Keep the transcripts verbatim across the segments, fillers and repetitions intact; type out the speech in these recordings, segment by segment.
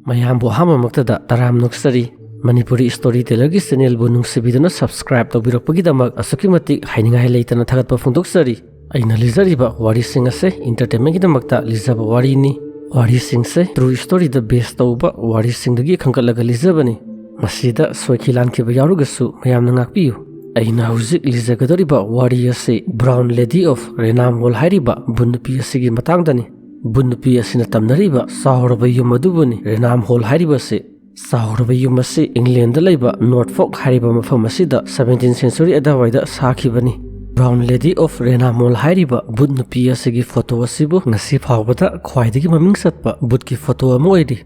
ꯃꯌꯥꯝꯕꯨ ꯑꯍꯥꯟꯕꯃꯛꯇꯗ ꯇꯔꯥꯝꯅ ꯑꯣꯛꯆꯔꯤ꯫ Manipuri story ꯇꯦꯂꯔꯒꯤ ꯆꯦꯅꯦꯜꯕꯨ ꯅꯨꯡꯁꯤꯕꯤꯗꯨꯅ subscribe ꯇꯧꯕꯤꯔꯛꯄꯒꯤꯗꯃꯛ ꯑꯁꯨꯛꯀꯤ ꯃꯇꯤꯛ ꯍꯥꯏꯅꯤꯡꯉꯥꯏ ꯂꯩꯇꯅ ꯊꯥꯒꯠꯄ ꯐꯣꯡꯗꯣꯛꯆꯔꯤ꯫ ꯑꯩꯅ ꯂꯤꯖꯔꯤꯕ ꯋꯥꯔꯤꯁꯤꯡ ꯑꯁꯦ ꯏꯟꯇꯔꯇꯦꯟꯃꯦꯟꯒꯤꯗꯃꯛꯇ ꯂꯤꯖꯕ ꯋꯥꯔꯤꯅꯤ꯫ ꯋꯥꯔꯤꯁꯤꯡꯁꯦ ꯇ꯭ꯔꯨ ꯁ꯭ꯇꯣꯔꯤꯗ ꯕꯦꯁ ꯇꯧꯕ ꯋꯥꯔꯤꯁꯤꯡꯗꯒꯤ ꯈꯟꯒꯠꯂꯒ ꯂꯤꯖꯕꯅꯤ꯫ ꯃꯁꯤꯗ ꯁꯣꯏꯈꯤ ꯂꯥꯟꯈꯤꯕ ꯌꯥꯎꯔꯒꯁꯨ ꯃꯌꯥꯝꯅ ꯉꯥꯛꯄꯤꯌꯨ꯫ ꯑꯩꯅ ꯍꯧꯖꯤꯛ ꯂꯤꯖꯒꯗꯧꯔꯤꯕ ꯋꯥꯔꯤ ꯑꯁꯤ Brown Lady of Renam Hall ꯍꯥꯏꯔꯤꯕ ꯕꯨꯠ ꯅꯨꯄꯤ ꯑꯁꯤꯒꯤ ꯃꯇꯥꯡꯗꯅꯤ꯫ ꯕꯨꯠ ꯅꯨꯄꯤ ꯑꯁꯤꯅ ꯇꯝꯅꯔꯤꯕ ꯆꯥꯎꯔꯕ ꯌꯨꯝ ꯑꯗꯨꯕꯨꯅꯤ ꯔꯦꯅꯥꯝ ꯍꯣꯜ ꯍꯥꯏꯔꯤꯕꯁꯤ꯫ ꯆꯥꯎꯔꯕ ꯌꯨꯝ ꯑꯁꯤ ꯏꯪꯂꯦꯟꯗ ꯂꯩꯕ ꯅꯣꯔꯠꯐꯣꯛ ꯍꯥꯏꯔꯤꯕ ꯃꯐꯝ ꯑꯁꯤꯗ ꯁꯚꯦꯟꯇꯤꯟ ꯁꯦꯟꯆꯨꯔꯤ ꯑꯗꯨꯋꯥꯏꯗ ꯁꯥꯈꯤꯕꯅꯤ꯫ Brown Lady of Renam Hall ꯍꯥꯏꯔꯤꯕ ꯕꯨꯠ ꯅꯨꯄꯤ ꯑꯁꯤꯒꯤ ꯐꯣꯇꯣ ꯑꯁꯤꯕꯨ ꯉꯁꯤ ꯐꯥꯎꯕꯗ ꯈ꯭ꯋꯥꯏꯗꯒꯤ ꯃꯃꯤꯡ ꯆꯠꯄ ꯕꯨꯠꯀꯤ ꯐꯣꯇꯣ ꯑꯃ ꯑꯣꯏꯔꯤ꯫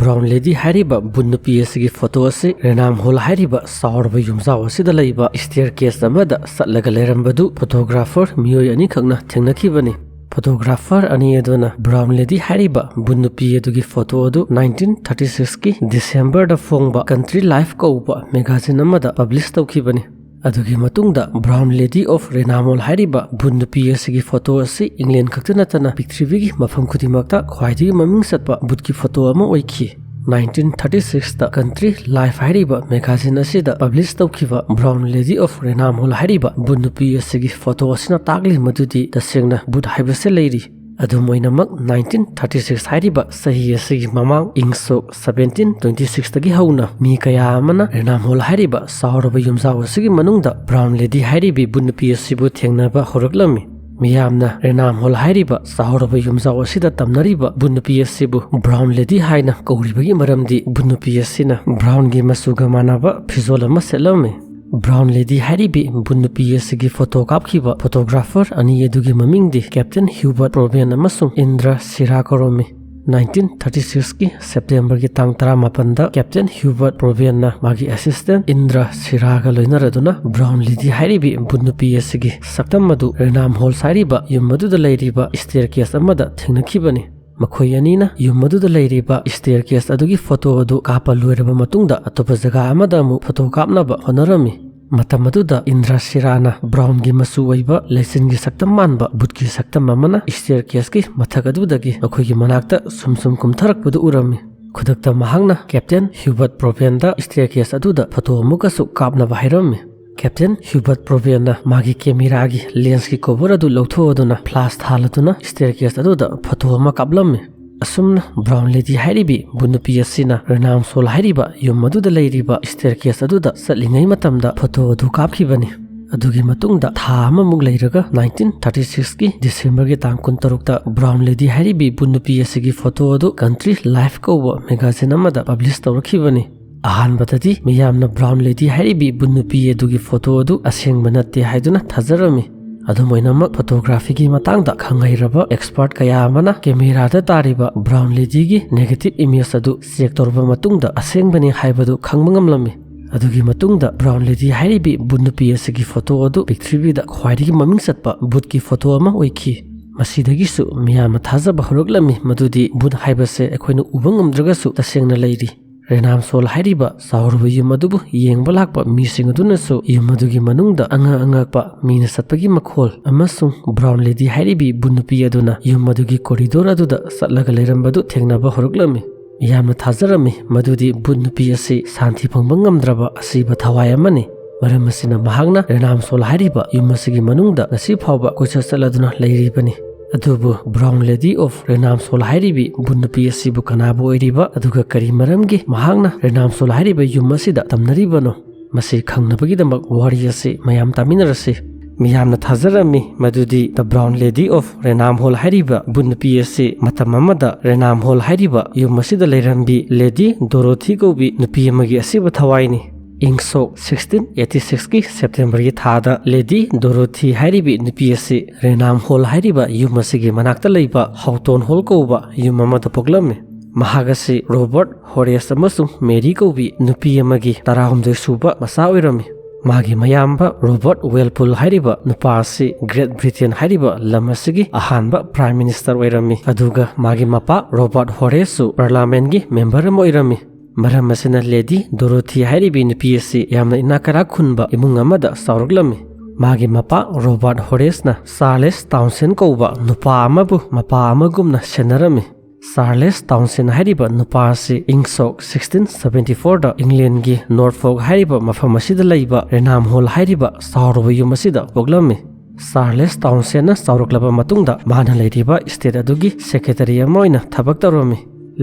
Brown Lady ꯍꯥꯏꯔꯤꯕ ꯕꯨꯠ ꯅꯨꯄꯤ ꯑꯁꯤꯒꯤ ꯐꯣꯇꯣ ꯑꯁꯤ ꯔꯦꯅꯥꯝ ꯍꯣꯜ ꯍꯥꯏꯔꯤꯕ ꯆꯥꯎꯔꯕ ꯌꯨꯝꯖꯥꯎ ꯑꯁꯤꯗ ꯂꯩꯕ ꯁ꯭ꯇꯦꯌꯔ ꯀꯦꯁ ꯑꯃꯗ ꯆꯠꯂꯒ ꯂꯩꯔꯝꯕꯗꯨ ꯐꯣꯇꯣꯒ꯭ꯔꯥꯐꯔ ꯃꯤꯑꯣꯏ ꯑꯅꯤꯈꯛꯅ ꯊꯦꯡꯅꯈꯤꯕꯅꯤ꯫ ꯐꯣꯇꯣꯒ꯭ꯔꯥꯐꯔ ꯑꯅꯤ ꯑꯗꯨꯅ Brown Lady ꯍꯥꯏꯔꯤꯕ ꯕꯨꯠ ꯅꯨꯄꯤ ꯑꯗꯨꯒꯤ ꯐꯣꯇꯣ ꯑꯗꯨ ꯅꯥꯏꯟꯇꯤꯟ ꯊꯥꯔꯇꯤ ꯁꯤꯛꯁꯀꯤ ꯗꯤꯁꯦꯝꯕꯔꯗ ꯐꯣꯡꯕ ꯀꯟꯇ꯭ꯔꯤ ꯂꯥꯏꯐ ꯀꯧꯕ ꯃꯦꯒꯥꯖꯤꯟ ꯑꯃꯗ ꯄꯕ꯭ꯂꯤꯁ ꯇꯧꯈꯤꯕꯅꯤ꯫ ꯑꯗꯨꯒꯤ ꯃꯇꯨꯡꯗ Brown Lady of Renam Hall ꯍꯥꯏꯔꯤꯕ ꯕꯨꯠ ꯅꯨꯄꯤ ꯑꯁꯤꯒꯤ ꯐꯣꯇꯣ ꯑꯁꯤ ꯏꯪꯂꯦꯟ ꯈꯛꯇ ꯅꯠꯇꯅ ꯄ꯭ꯔꯤꯊꯤꯕꯤꯒꯤ ꯃꯐꯝ ꯈꯨꯗꯤꯡꯃꯛꯇ ꯈ꯭ꯋꯥꯏꯗꯒꯤ ꯃꯃꯤꯡ ꯆꯠꯄ ꯕꯨꯠꯀꯤ ꯐꯣꯇꯣ ꯑꯃ ꯑꯣꯏꯈꯤ꯫ ꯅꯥꯏꯟꯇꯤꯟ ꯊꯥꯔꯇꯤ ꯁꯤꯛꯁꯇ ꯀꯟꯇ꯭ꯔꯤ ꯂꯥꯏꯐ ꯍꯥꯏꯔꯤꯕ ꯃꯦꯒꯥꯖꯤꯟ ꯑꯁꯤꯗ ꯄꯕ꯭ꯂꯤꯁ ꯇꯧꯈꯤꯕ Brown Lady of Renam Hall ꯍꯥꯏꯔꯤꯕ ꯕꯨꯠ ꯅꯨꯄꯤ ꯑꯁꯤꯒꯤ ꯐꯣꯇꯣ ꯑꯁꯤꯅ ꯇꯥꯛꯂꯤ ꯃꯗꯨꯗꯤ ꯇꯁꯦꯡꯅ ꯕꯨꯠ ꯍꯥꯏꯕꯁꯦ ꯂꯩꯔꯤ꯫ ꯑꯗꯨꯝ ꯑꯣꯏꯅꯃꯛ, ꯅꯥꯏꯟꯇꯤꯟ ꯊꯥꯔꯇꯤ ꯁꯤꯛꯁ ꯍꯥꯏꯔꯤꯕ ꯆꯍꯤ ꯑꯁꯤꯒꯤ ꯃꯃꯥꯡ, ꯏꯪ ꯁꯣꯛ ꯁꯚꯦꯟꯇꯤꯟ ꯇ꯭ꯋꯦꯟꯇꯤ ꯁꯤꯛꯁꯇꯒꯤ ꯍꯧꯅ ꯃꯤ ꯀꯌꯥ ꯑꯃꯅ ꯔꯦꯅꯥꯝ ꯍꯣꯜ ꯍꯥꯏꯔꯤꯕ ꯆꯥꯎꯔꯕ ꯌꯨꯝꯖꯥꯎ ꯑꯁꯤꯒꯤ ꯃꯅꯨꯡꯗ ꯕ꯭ꯔꯥꯎꯟ ꯂꯦꯗꯤ ꯍꯥꯏꯔꯤꯕꯤ ꯕꯨꯠ ꯅꯨꯄꯤ ꯑꯁꯤꯕꯨ ꯊꯦꯡꯅꯕ ꯍꯧꯔꯛꯂꯝꯃꯤ꯫ ꯃꯤꯌꯥꯝꯅ ꯔꯦꯅꯥꯝ ꯍꯣꯜ ꯍꯥꯏꯔꯤꯕ ꯆꯥꯎꯔꯕ ꯌꯨꯝꯖꯥꯎ ꯑꯁꯤꯗ ꯇꯝꯅꯔꯤꯕ ꯕꯨꯠ ꯅꯨꯄꯤ ꯑꯁꯤꯕꯨ ꯕ꯭ꯔꯥꯎꯟ ꯂꯦꯗꯤ ꯍꯥꯏꯅ ꯀꯧꯔꯤꯕꯒꯤ ꯃꯔꯝꯗꯤ ꯕꯨꯠ ꯅꯨꯄꯤ ꯑꯁꯤꯅ ꯕ꯭ꯔꯥꯎꯟꯒꯤ ꯃꯆꯨꯒ ꯃꯥꯟꯅꯕ ꯐꯤꯖꯣꯜ ꯑꯃ ꯁꯦꯠꯂꯝꯃꯤ꯫ ꯕ꯭ꯔꯥꯎꯟ ꯂꯦꯗꯤ ꯍꯥꯏꯔꯤꯕꯤ ꯕꯨꯠ ꯅꯨꯄꯤ ꯑꯁꯤꯒꯤ ꯐꯣꯇꯣ ꯀꯥꯞꯈꯤꯕ ꯐꯣꯇꯣꯒ꯭ꯔꯥꯐꯔ ꯑꯅꯤ ꯑꯗꯨꯒꯤ ꯃꯃꯤꯡꯗꯤ ꯀꯦꯞꯇꯦꯟ ꯍ꯭ꯌꯨꯕꯔꯠ ꯄ꯭ꯔꯣꯕꯦꯟ ꯑꯃꯁꯨꯡ ꯏꯟꯗ꯭ꯔ ꯁꯤꯔꯥ ꯀꯧꯔꯝꯃꯤ꯫ ꯅꯥꯏꯟꯇꯤꯟ ꯊꯥꯔꯇꯤ ꯁꯤꯛꯁꯀꯤ ꯁꯦꯞꯇꯦꯝꯕꯔꯒꯤ ꯇꯥꯡ ꯇꯔꯥꯃꯥꯄꯟꯗ ꯀꯦꯞꯇꯦꯟ ꯍ꯭ꯌꯨꯕꯔꯠ ꯄ꯭ꯔꯣꯕꯦꯟꯅ ꯃꯥꯒꯤ ꯑꯦꯁꯤꯁꯇꯦꯟ ꯏꯟꯗ꯭ꯔ ꯁꯤꯔꯥꯒ ꯂꯣꯏꯅꯔꯗꯨꯅ ꯕ꯭ꯔꯥꯎꯟ ꯂꯦꯗꯤ ꯍꯥꯏꯔꯤꯕꯤ ꯕꯨꯠ ꯅꯨꯄꯤ ꯑꯁꯤꯒꯤ ꯁꯛꯇꯝ ꯑꯗꯨ ꯔꯦꯅꯥꯝ ꯍꯣꯜꯁ ꯍꯥꯏꯔꯤꯕ ꯌꯨꯝ ꯑꯗꯨꯗ ꯂꯩꯔꯤꯕ ꯁ꯭ꯇꯦꯌꯔ ꯀꯦꯁ ꯑꯃꯗ ꯊꯦꯡꯅꯈꯤꯕꯅꯤ꯫ ꯃꯈꯣꯏ ꯑꯅꯤꯅ ꯌꯨꯝ ꯑꯗꯨꯗ ꯂꯩꯔꯤꯕ ꯁ꯭ꯇꯦꯌꯔ ꯀꯦꯁ ꯑꯗꯨꯒꯤ ꯐꯣꯇꯣ ꯑꯗꯨ ꯀꯥꯞꯄ ꯂꯣꯏꯔꯕ ꯃꯇꯨꯡꯗ ꯑꯇꯣꯞꯄ ꯖꯒꯥ ꯑꯃꯗ ꯑꯃꯨꯛ ꯐꯣꯇꯣ ꯀꯥꯞꯅꯕ ꯍꯣꯠꯅꯔꯝꯃꯤ꯫ ꯃꯇꯝ ꯑꯗꯨꯗ ꯏꯟꯗ꯭ꯔ ꯁꯤꯔꯥꯅ ꯕ꯭ꯔꯥꯎꯟꯒꯤ ꯃꯆꯨ ꯑꯣꯏꯕ ꯂꯩꯆꯤꯟꯒꯤ ꯁꯛꯇꯝ ꯃꯥꯟꯕ ꯕꯨꯠꯀꯤ ꯁꯛꯇꯝ ꯑꯃꯅ ꯁ꯭ꯇꯦꯌꯔ ꯀꯦꯁꯀꯤ ꯃꯊꯛ ꯑꯗꯨꯗꯒꯤ ꯃꯈꯣꯏꯒꯤ ꯃꯅꯥꯛꯇ ꯁꯨꯝ ꯁꯨꯝ ꯀꯨꯝꯊꯔꯛꯄꯗꯨ ꯎꯔꯝꯃꯤ꯫ ꯈꯨꯗꯛꯇ ꯃꯍꯥꯛꯅ ꯀꯦꯞꯇꯦꯟ ꯍ꯭ꯌꯨꯕꯔꯠ ꯄ꯭ꯔꯣꯕꯦꯟꯗ ꯁ꯭ꯇꯦꯌꯔꯀꯦꯁ ꯑꯗꯨꯗ ꯐꯣꯇꯣ ꯑꯃꯨꯛꯀꯁꯨ ꯀꯥꯞꯅꯕ ꯍꯥꯏꯔꯝꯃꯤ꯫ ꯀꯦꯞꯇꯦꯟ ꯍ꯭ꯌꯨꯕꯔꯠ ꯄ꯭ꯔꯣꯕꯦꯟꯅ ꯃꯥꯒꯤ ꯀꯦꯃꯦꯔꯥꯒꯤ ꯂꯦꯟꯁꯀꯤ ꯀꯣꯚꯔ ꯑꯗꯨ ꯂꯧꯊꯣꯛꯑꯗꯨꯅ ꯐ꯭ꯂꯥꯁ ꯊꯥꯜꯂꯗꯨꯅ ꯁ꯭ꯇꯦꯌꯔꯀꯦꯁ ꯑꯗꯨꯗ ꯐꯣꯇꯣ ꯑꯃ ꯀꯥꯞꯂꯝꯃꯤ꯫ ꯑꯁꯨꯝꯅ ꯕ꯭ꯔꯥꯎꯟ ꯂꯦꯗꯤ ꯍꯥꯏꯔꯤꯕꯤ ꯕꯨꯠ ꯅꯨꯄꯤ ꯑꯁꯤꯅ ꯔꯦꯅꯥꯝꯁꯣꯜ ꯍꯥꯏꯔꯤꯕ ꯌꯨꯝ ꯑꯗꯨꯗ ꯂꯩꯔꯤꯕ ꯁ꯭ꯇꯦꯌꯔꯀꯦꯁ ꯑꯗꯨꯗ ꯆꯠꯂꯤꯉꯩ ꯃꯇꯝꯗ ꯐꯣꯇꯣ ꯑꯗꯨ ꯀꯥꯞꯈꯤꯕꯅꯤ꯫ ꯑꯗꯨꯒꯤ ꯃꯇꯨꯡꯗ ꯊꯥ ꯑꯃꯃꯨꯛ ꯂꯩꯔꯒ ꯅꯥꯏꯟꯇꯤꯟ ꯊꯥꯔꯇꯤ ꯁꯤꯛꯁꯀꯤ ꯗꯤꯁꯦꯝꯕꯔꯒꯤ ꯇꯥꯡ ꯀꯨꯟꯇꯔꯨꯛꯇ ꯕ꯭ꯔꯥꯎꯟ ꯂꯦꯗꯤ ꯍꯥꯏꯔꯤꯕꯤ ꯕꯨꯠ ꯅꯨꯄꯤ ꯑꯁꯤꯒꯤ ꯐꯣꯇꯣ ꯑꯗꯨ ꯀꯟꯇ꯭ꯔꯤ ꯂꯥꯏꯐ ꯀꯧꯕ ꯃꯦꯒꯥꯖꯤꯟ ꯑꯃꯗ ꯄꯕ꯭ꯂꯤꯁ ꯇꯧꯔꯛꯈꯤꯕꯅꯤ꯫ ꯑꯍꯥꯟꯕꯗꯗꯤ ꯃꯤꯌꯥꯝꯅ ꯕ꯭ꯔꯥꯎꯟ ꯂꯦꯗꯤ ꯍꯥꯏꯔꯤꯕꯤ ꯕꯨꯠ ꯅꯨꯄꯤ ꯑꯗꯨꯒꯤ ꯐꯣꯇꯣ ꯑꯗꯨ ꯑꯁꯦꯡꯕ ꯅꯠꯇꯦ ꯍꯥꯏꯗꯨꯅ ꯊꯥꯖꯔꯝꯃꯤ꯫ ꯑꯗꯨꯝ ꯑꯣꯏꯅꯃꯛ, ꯐꯣꯇꯣꯒ꯭ꯔꯥꯐꯤꯒꯤ ꯃꯇꯥꯡꯗ ꯈꯪꯍꯩꯔꯕ ꯑꯦꯛꯁꯄꯔꯠ ꯀꯌꯥ ꯑꯃꯅ ꯀꯦꯃꯦꯔꯥꯗ ꯇꯥꯔꯤꯕ ꯕ꯭ꯔꯥꯎꯟ ꯂꯦꯗꯤꯒꯤ ꯅꯦꯒꯦꯇꯤꯚ ꯏꯃꯦꯖ ꯑꯗꯨ ꯆꯦꯛ ꯇꯧꯔꯕ ꯃꯇꯨꯡꯗ ꯑꯁꯦꯡꯕꯅꯤ ꯍꯥꯏꯕꯗꯨ ꯈꯪꯕ ꯉꯝꯂꯝꯃꯤ꯫ ꯑꯗꯨꯒꯤ ꯃꯇꯨꯡꯗ ꯕ꯭ꯔꯥꯎꯟ ꯂꯦꯗꯤ ꯍꯥꯏꯔꯤꯕꯤ ꯕꯨꯠ ꯅꯨꯄꯤ ꯑꯁꯤꯒꯤ ꯐꯣꯇꯣ ꯑꯗꯨ ꯄ꯭ꯔꯤꯊꯤꯕꯤꯗ ꯈ꯭ꯋꯥꯏꯗꯒꯤ ꯃꯃꯤꯡ ꯆꯠꯄ ꯕꯨꯠꯀꯤ ꯐꯣꯇꯣ ꯑꯃ ꯑꯣꯏꯈꯤ꯫ ꯃꯁꯤꯗꯒꯤꯁꯨ ꯃꯤꯌꯥꯝꯅ ꯊꯥꯖꯕ ꯍꯧꯔꯛꯂꯝꯃꯤ ꯃꯗꯨꯗꯤ ꯕꯨꯠ ꯍꯥꯏꯕꯁꯦ ꯑꯩꯈꯣꯏꯅ ꯎꯕ ꯉꯝꯗ꯭ꯔꯒꯁꯨ ꯇꯁꯦꯡꯅ ꯂꯩꯔꯤ꯫ ꯔꯦꯅꯥꯝꯁꯣꯜ ꯍꯥꯏꯔꯤꯕ ꯆꯥꯎꯔꯕ ꯌꯨꯝ ꯑꯗꯨꯕꯨ ꯌꯦꯡꯕ ꯂꯥꯛꯄ ꯃꯤꯁꯤꯡ ꯑꯗꯨꯅꯁꯨ ꯌꯨꯝ ꯑꯗꯨꯒꯤ ꯃꯅꯨꯡꯗ ꯑꯉꯛ ꯑꯉꯛꯄ ꯃꯤꯅ ꯆꯠꯄꯒꯤ ꯃꯈꯣꯜ ꯑꯃꯁꯨꯡ ꯕ꯭ꯔꯥꯎꯟ ꯂꯦꯗꯤ ꯍꯥꯏꯔꯤꯕꯤ ꯕꯨꯠ ꯅꯨꯄꯤ ꯑꯗꯨꯅ ꯌꯨꯝ ꯑꯗꯨꯒꯤ ꯀꯣꯔꯤꯗꯣꯔ ꯑꯗꯨꯗ ꯆꯠꯂꯒ ꯂꯩꯔꯝꯕꯗꯨ ꯊꯦꯡꯅꯕ ꯍꯧꯔꯛꯂꯝꯃꯤ꯫ ꯌꯥꯝꯅ ꯊꯥꯖꯔꯝꯃꯤ ꯃꯗꯨꯗꯤ ꯕꯨꯠ ꯅꯨꯄꯤ ꯑꯁꯤ ꯁꯥꯟꯇꯤ ꯐꯪꯕ ꯉꯝꯗ꯭ꯔꯕ ꯑꯁꯤꯕ ꯊꯋꯥꯏ ꯑꯃꯅꯤ꯫ ꯃꯔꯝ ꯑꯁꯤꯅ ꯃꯍꯥꯛꯅ ꯔꯦꯅꯥꯝꯁꯣꯜ ꯍꯥꯏꯔꯤꯕ ꯌꯨꯝ ꯑꯁꯤꯒꯤ ꯃꯅꯨꯡꯗ ꯉꯁꯤ ꯐꯥꯎꯕ ꯀꯣꯏꯆꯠ ꯆꯠꯂꯗꯨꯅ ꯂꯩꯔꯤꯕꯅꯤ꯫ ꯑꯗꯨꯕꯨ ꯕ꯭ꯔꯥꯎꯟ ꯂꯦꯗꯤ ꯑꯣꯐ ꯔꯦꯅꯥꯝꯁꯣꯜ ꯍꯥꯏꯔꯤꯕꯤ ꯕꯨꯠ ꯅꯨꯄꯤ ꯑꯁꯤꯕꯨ ꯀꯅꯥꯕꯨ ꯑꯣꯏꯔꯤꯕ, ꯑꯗꯨꯒ ꯀꯔꯤ ꯃꯔꯝꯒꯤ ꯃꯍꯥꯛꯅ ꯔꯦꯅꯥꯝꯁꯣꯜ ꯍꯥꯏꯔꯤꯕ ꯌꯨꯝ ꯑꯁꯤꯗ ꯇꯝꯅꯔꯤꯕꯅꯣ? ꯃꯁꯤ ꯈꯪꯅꯕꯒꯤꯗꯃꯛ ꯋꯥꯔꯤ ꯑꯁꯤ ꯃꯌꯥꯝ ꯇꯥꯃꯤꯟꯅꯔꯁꯤ꯫ ꯃꯤꯌꯥꯝꯅ ꯊꯥꯖꯔꯝꯃꯤ ꯃꯗꯨꯗꯤ The Brown Lady of Renam Hall ꯍꯥꯏꯔꯤꯕ ꯕꯨꯠ ꯅꯨꯄꯤ ꯑꯁꯤ ꯃꯇꯝ ꯑꯃꯗ ꯔꯦꯅꯥꯝ ꯍꯣꯜ ꯍꯥꯏꯔꯤꯕ ꯌꯨꯝ ꯑꯁꯤꯗ ꯂꯩꯔꯝꯕꯤ ꯂꯦꯗꯤ ꯗꯣꯔꯣꯊꯤ ꯀꯧꯕꯤ ꯅꯨꯄꯤ ꯑꯃꯒꯤ ꯑꯁꯤꯕ ꯊꯋꯥꯏꯅꯤ꯫ ꯏꯪ ꯁꯣꯛ ꯁꯤꯛꯁꯇꯤꯟ ꯑꯩꯠꯇꯤ ꯁꯤꯛꯁꯀꯤ ꯁꯦꯞꯇꯦꯝꯕꯔꯒꯤ ꯊꯥꯗ ꯂꯦꯗꯤ ꯗꯣꯔꯣꯊꯤ ꯍꯥꯏꯔꯤꯕꯤ ꯅꯨꯄꯤ ꯑꯁꯤ ꯔꯦꯅꯥꯝ ꯍꯣꯜ ꯍꯥꯏꯔꯤꯕ ꯌꯨꯝ ꯑꯁꯤꯒꯤ ꯃꯅꯥꯛꯇ ꯂꯩꯕ ꯍꯥꯎꯇꯣꯟ ꯍꯣꯜ ꯀꯧꯕ ꯌꯨꯝ ꯑꯃꯗ ꯄꯣꯛꯂꯝꯃꯤ꯫ ꯃꯍꯥꯛ ꯑꯁꯤ ꯔꯣꯕꯔꯠ, ꯍꯣꯔꯦꯁ ꯑꯃꯁꯨꯡ ꯃꯦꯔꯤ ꯀꯧꯕꯤ ꯅꯨꯄꯤ ꯑꯃꯒꯤ ꯇꯔꯥꯍꯨꯝꯗꯣꯏ ꯁꯨꯕ ꯃꯆꯥ ꯑꯣꯏꯔꯝꯃꯤ꯫ ꯃꯥꯒꯤ ꯃꯌꯥꯝꯕ ꯔꯣꯕꯔꯠ ꯋꯦꯜꯄꯨꯜ ꯍꯥꯏꯔꯤꯕ ꯅꯨꯄꯥ ꯑꯁꯤ ꯒ꯭ꯔꯦꯠ ꯕ꯭ꯔꯤꯇꯦꯟ ꯍꯥꯏꯔꯤꯕ ꯂꯝ ꯑꯁꯤꯒꯤ ꯑꯍꯥꯟꯕ ꯄ꯭ꯔꯥꯏꯝ ꯃꯤꯅꯤꯁꯇꯔ ꯑꯣꯏꯔꯝꯃꯤ, ꯑꯗꯨꯒ ꯃꯥꯒꯤ ꯃꯄꯥ ꯔꯣꯕꯔꯠ ꯍꯣꯔꯦꯁꯁꯨ ꯄꯥꯔꯂꯥꯃꯦꯟꯒꯤ ꯃꯦꯝꯕꯔ ꯑꯃ ꯑꯣꯏꯔꯝꯃꯤ꯫ ꯃꯔꯝ ꯑꯁꯤꯅ ꯂꯦꯗꯤ ꯗꯣꯔꯣꯊꯤ ꯍꯥꯏꯔꯤꯕꯤ ꯅꯨꯄꯤ ꯑꯁꯤ ꯌꯥꯝꯅ ꯏꯅꯥꯛ ꯀꯩꯔꯥꯛ ꯈꯨꯟꯕ ꯏꯃꯨꯡ ꯑꯃꯗ ꯆꯥꯎꯔꯛꯂꯝꯃꯤ꯫ ꯃꯥꯒꯤ ꯃꯄꯥ ꯔꯣꯕꯥꯔꯠ ꯍꯣꯔꯦꯁꯅ ꯆꯥꯔꯂꯦꯁ ꯇꯥꯎꯟꯁꯦꯟ ꯀꯧꯕ ꯅꯨꯄꯥ ꯑꯃꯕꯨ ꯃꯄꯥ ꯑꯃꯒꯨꯝꯅ ꯁꯦꯟꯅꯔꯝꯃꯤ꯫ ꯆꯥꯔꯂꯦꯁ ꯇꯥꯎꯟꯁꯦꯟ ꯍꯥꯏꯔꯤꯕ ꯅꯨꯄꯥ ꯑꯁꯤ ꯏꯪ ꯁꯣꯛ ꯁꯤꯛꯁꯇꯤꯟ ꯁꯕꯦꯟꯇꯤ ꯐꯣꯔꯗ ꯏꯪꯂꯦꯟꯒꯤ ꯅꯣꯔꯐꯣꯛ ꯍꯥꯏꯔꯤꯕ ꯃꯐꯝ ꯑꯁꯤꯗ ꯂꯩꯕ ꯔꯦꯅꯥꯝ ꯍꯣꯜ ꯍꯥꯏꯔꯤꯕ ꯆꯥꯎꯔꯕ ꯌꯨꯝ ꯑꯁꯤꯗ ꯄꯣꯛꯂꯝꯃꯤ꯫ ꯆꯥꯔꯂꯦꯁ ꯇꯥꯎꯟꯁꯦꯟꯅ ꯆꯥꯎꯔꯛꯂꯕ ꯃꯇꯨꯡꯗ ꯃꯥꯅ ꯂꯩꯔꯤꯕ ꯏꯁꯇꯦꯠ ꯑꯗꯨꯒꯤ ꯁꯦꯀ꯭ꯔꯦꯇꯔꯤ ꯑꯃ ꯑꯣꯏꯅ ꯊꯕꯛ ꯇꯧꯔꯝꯃꯤ꯫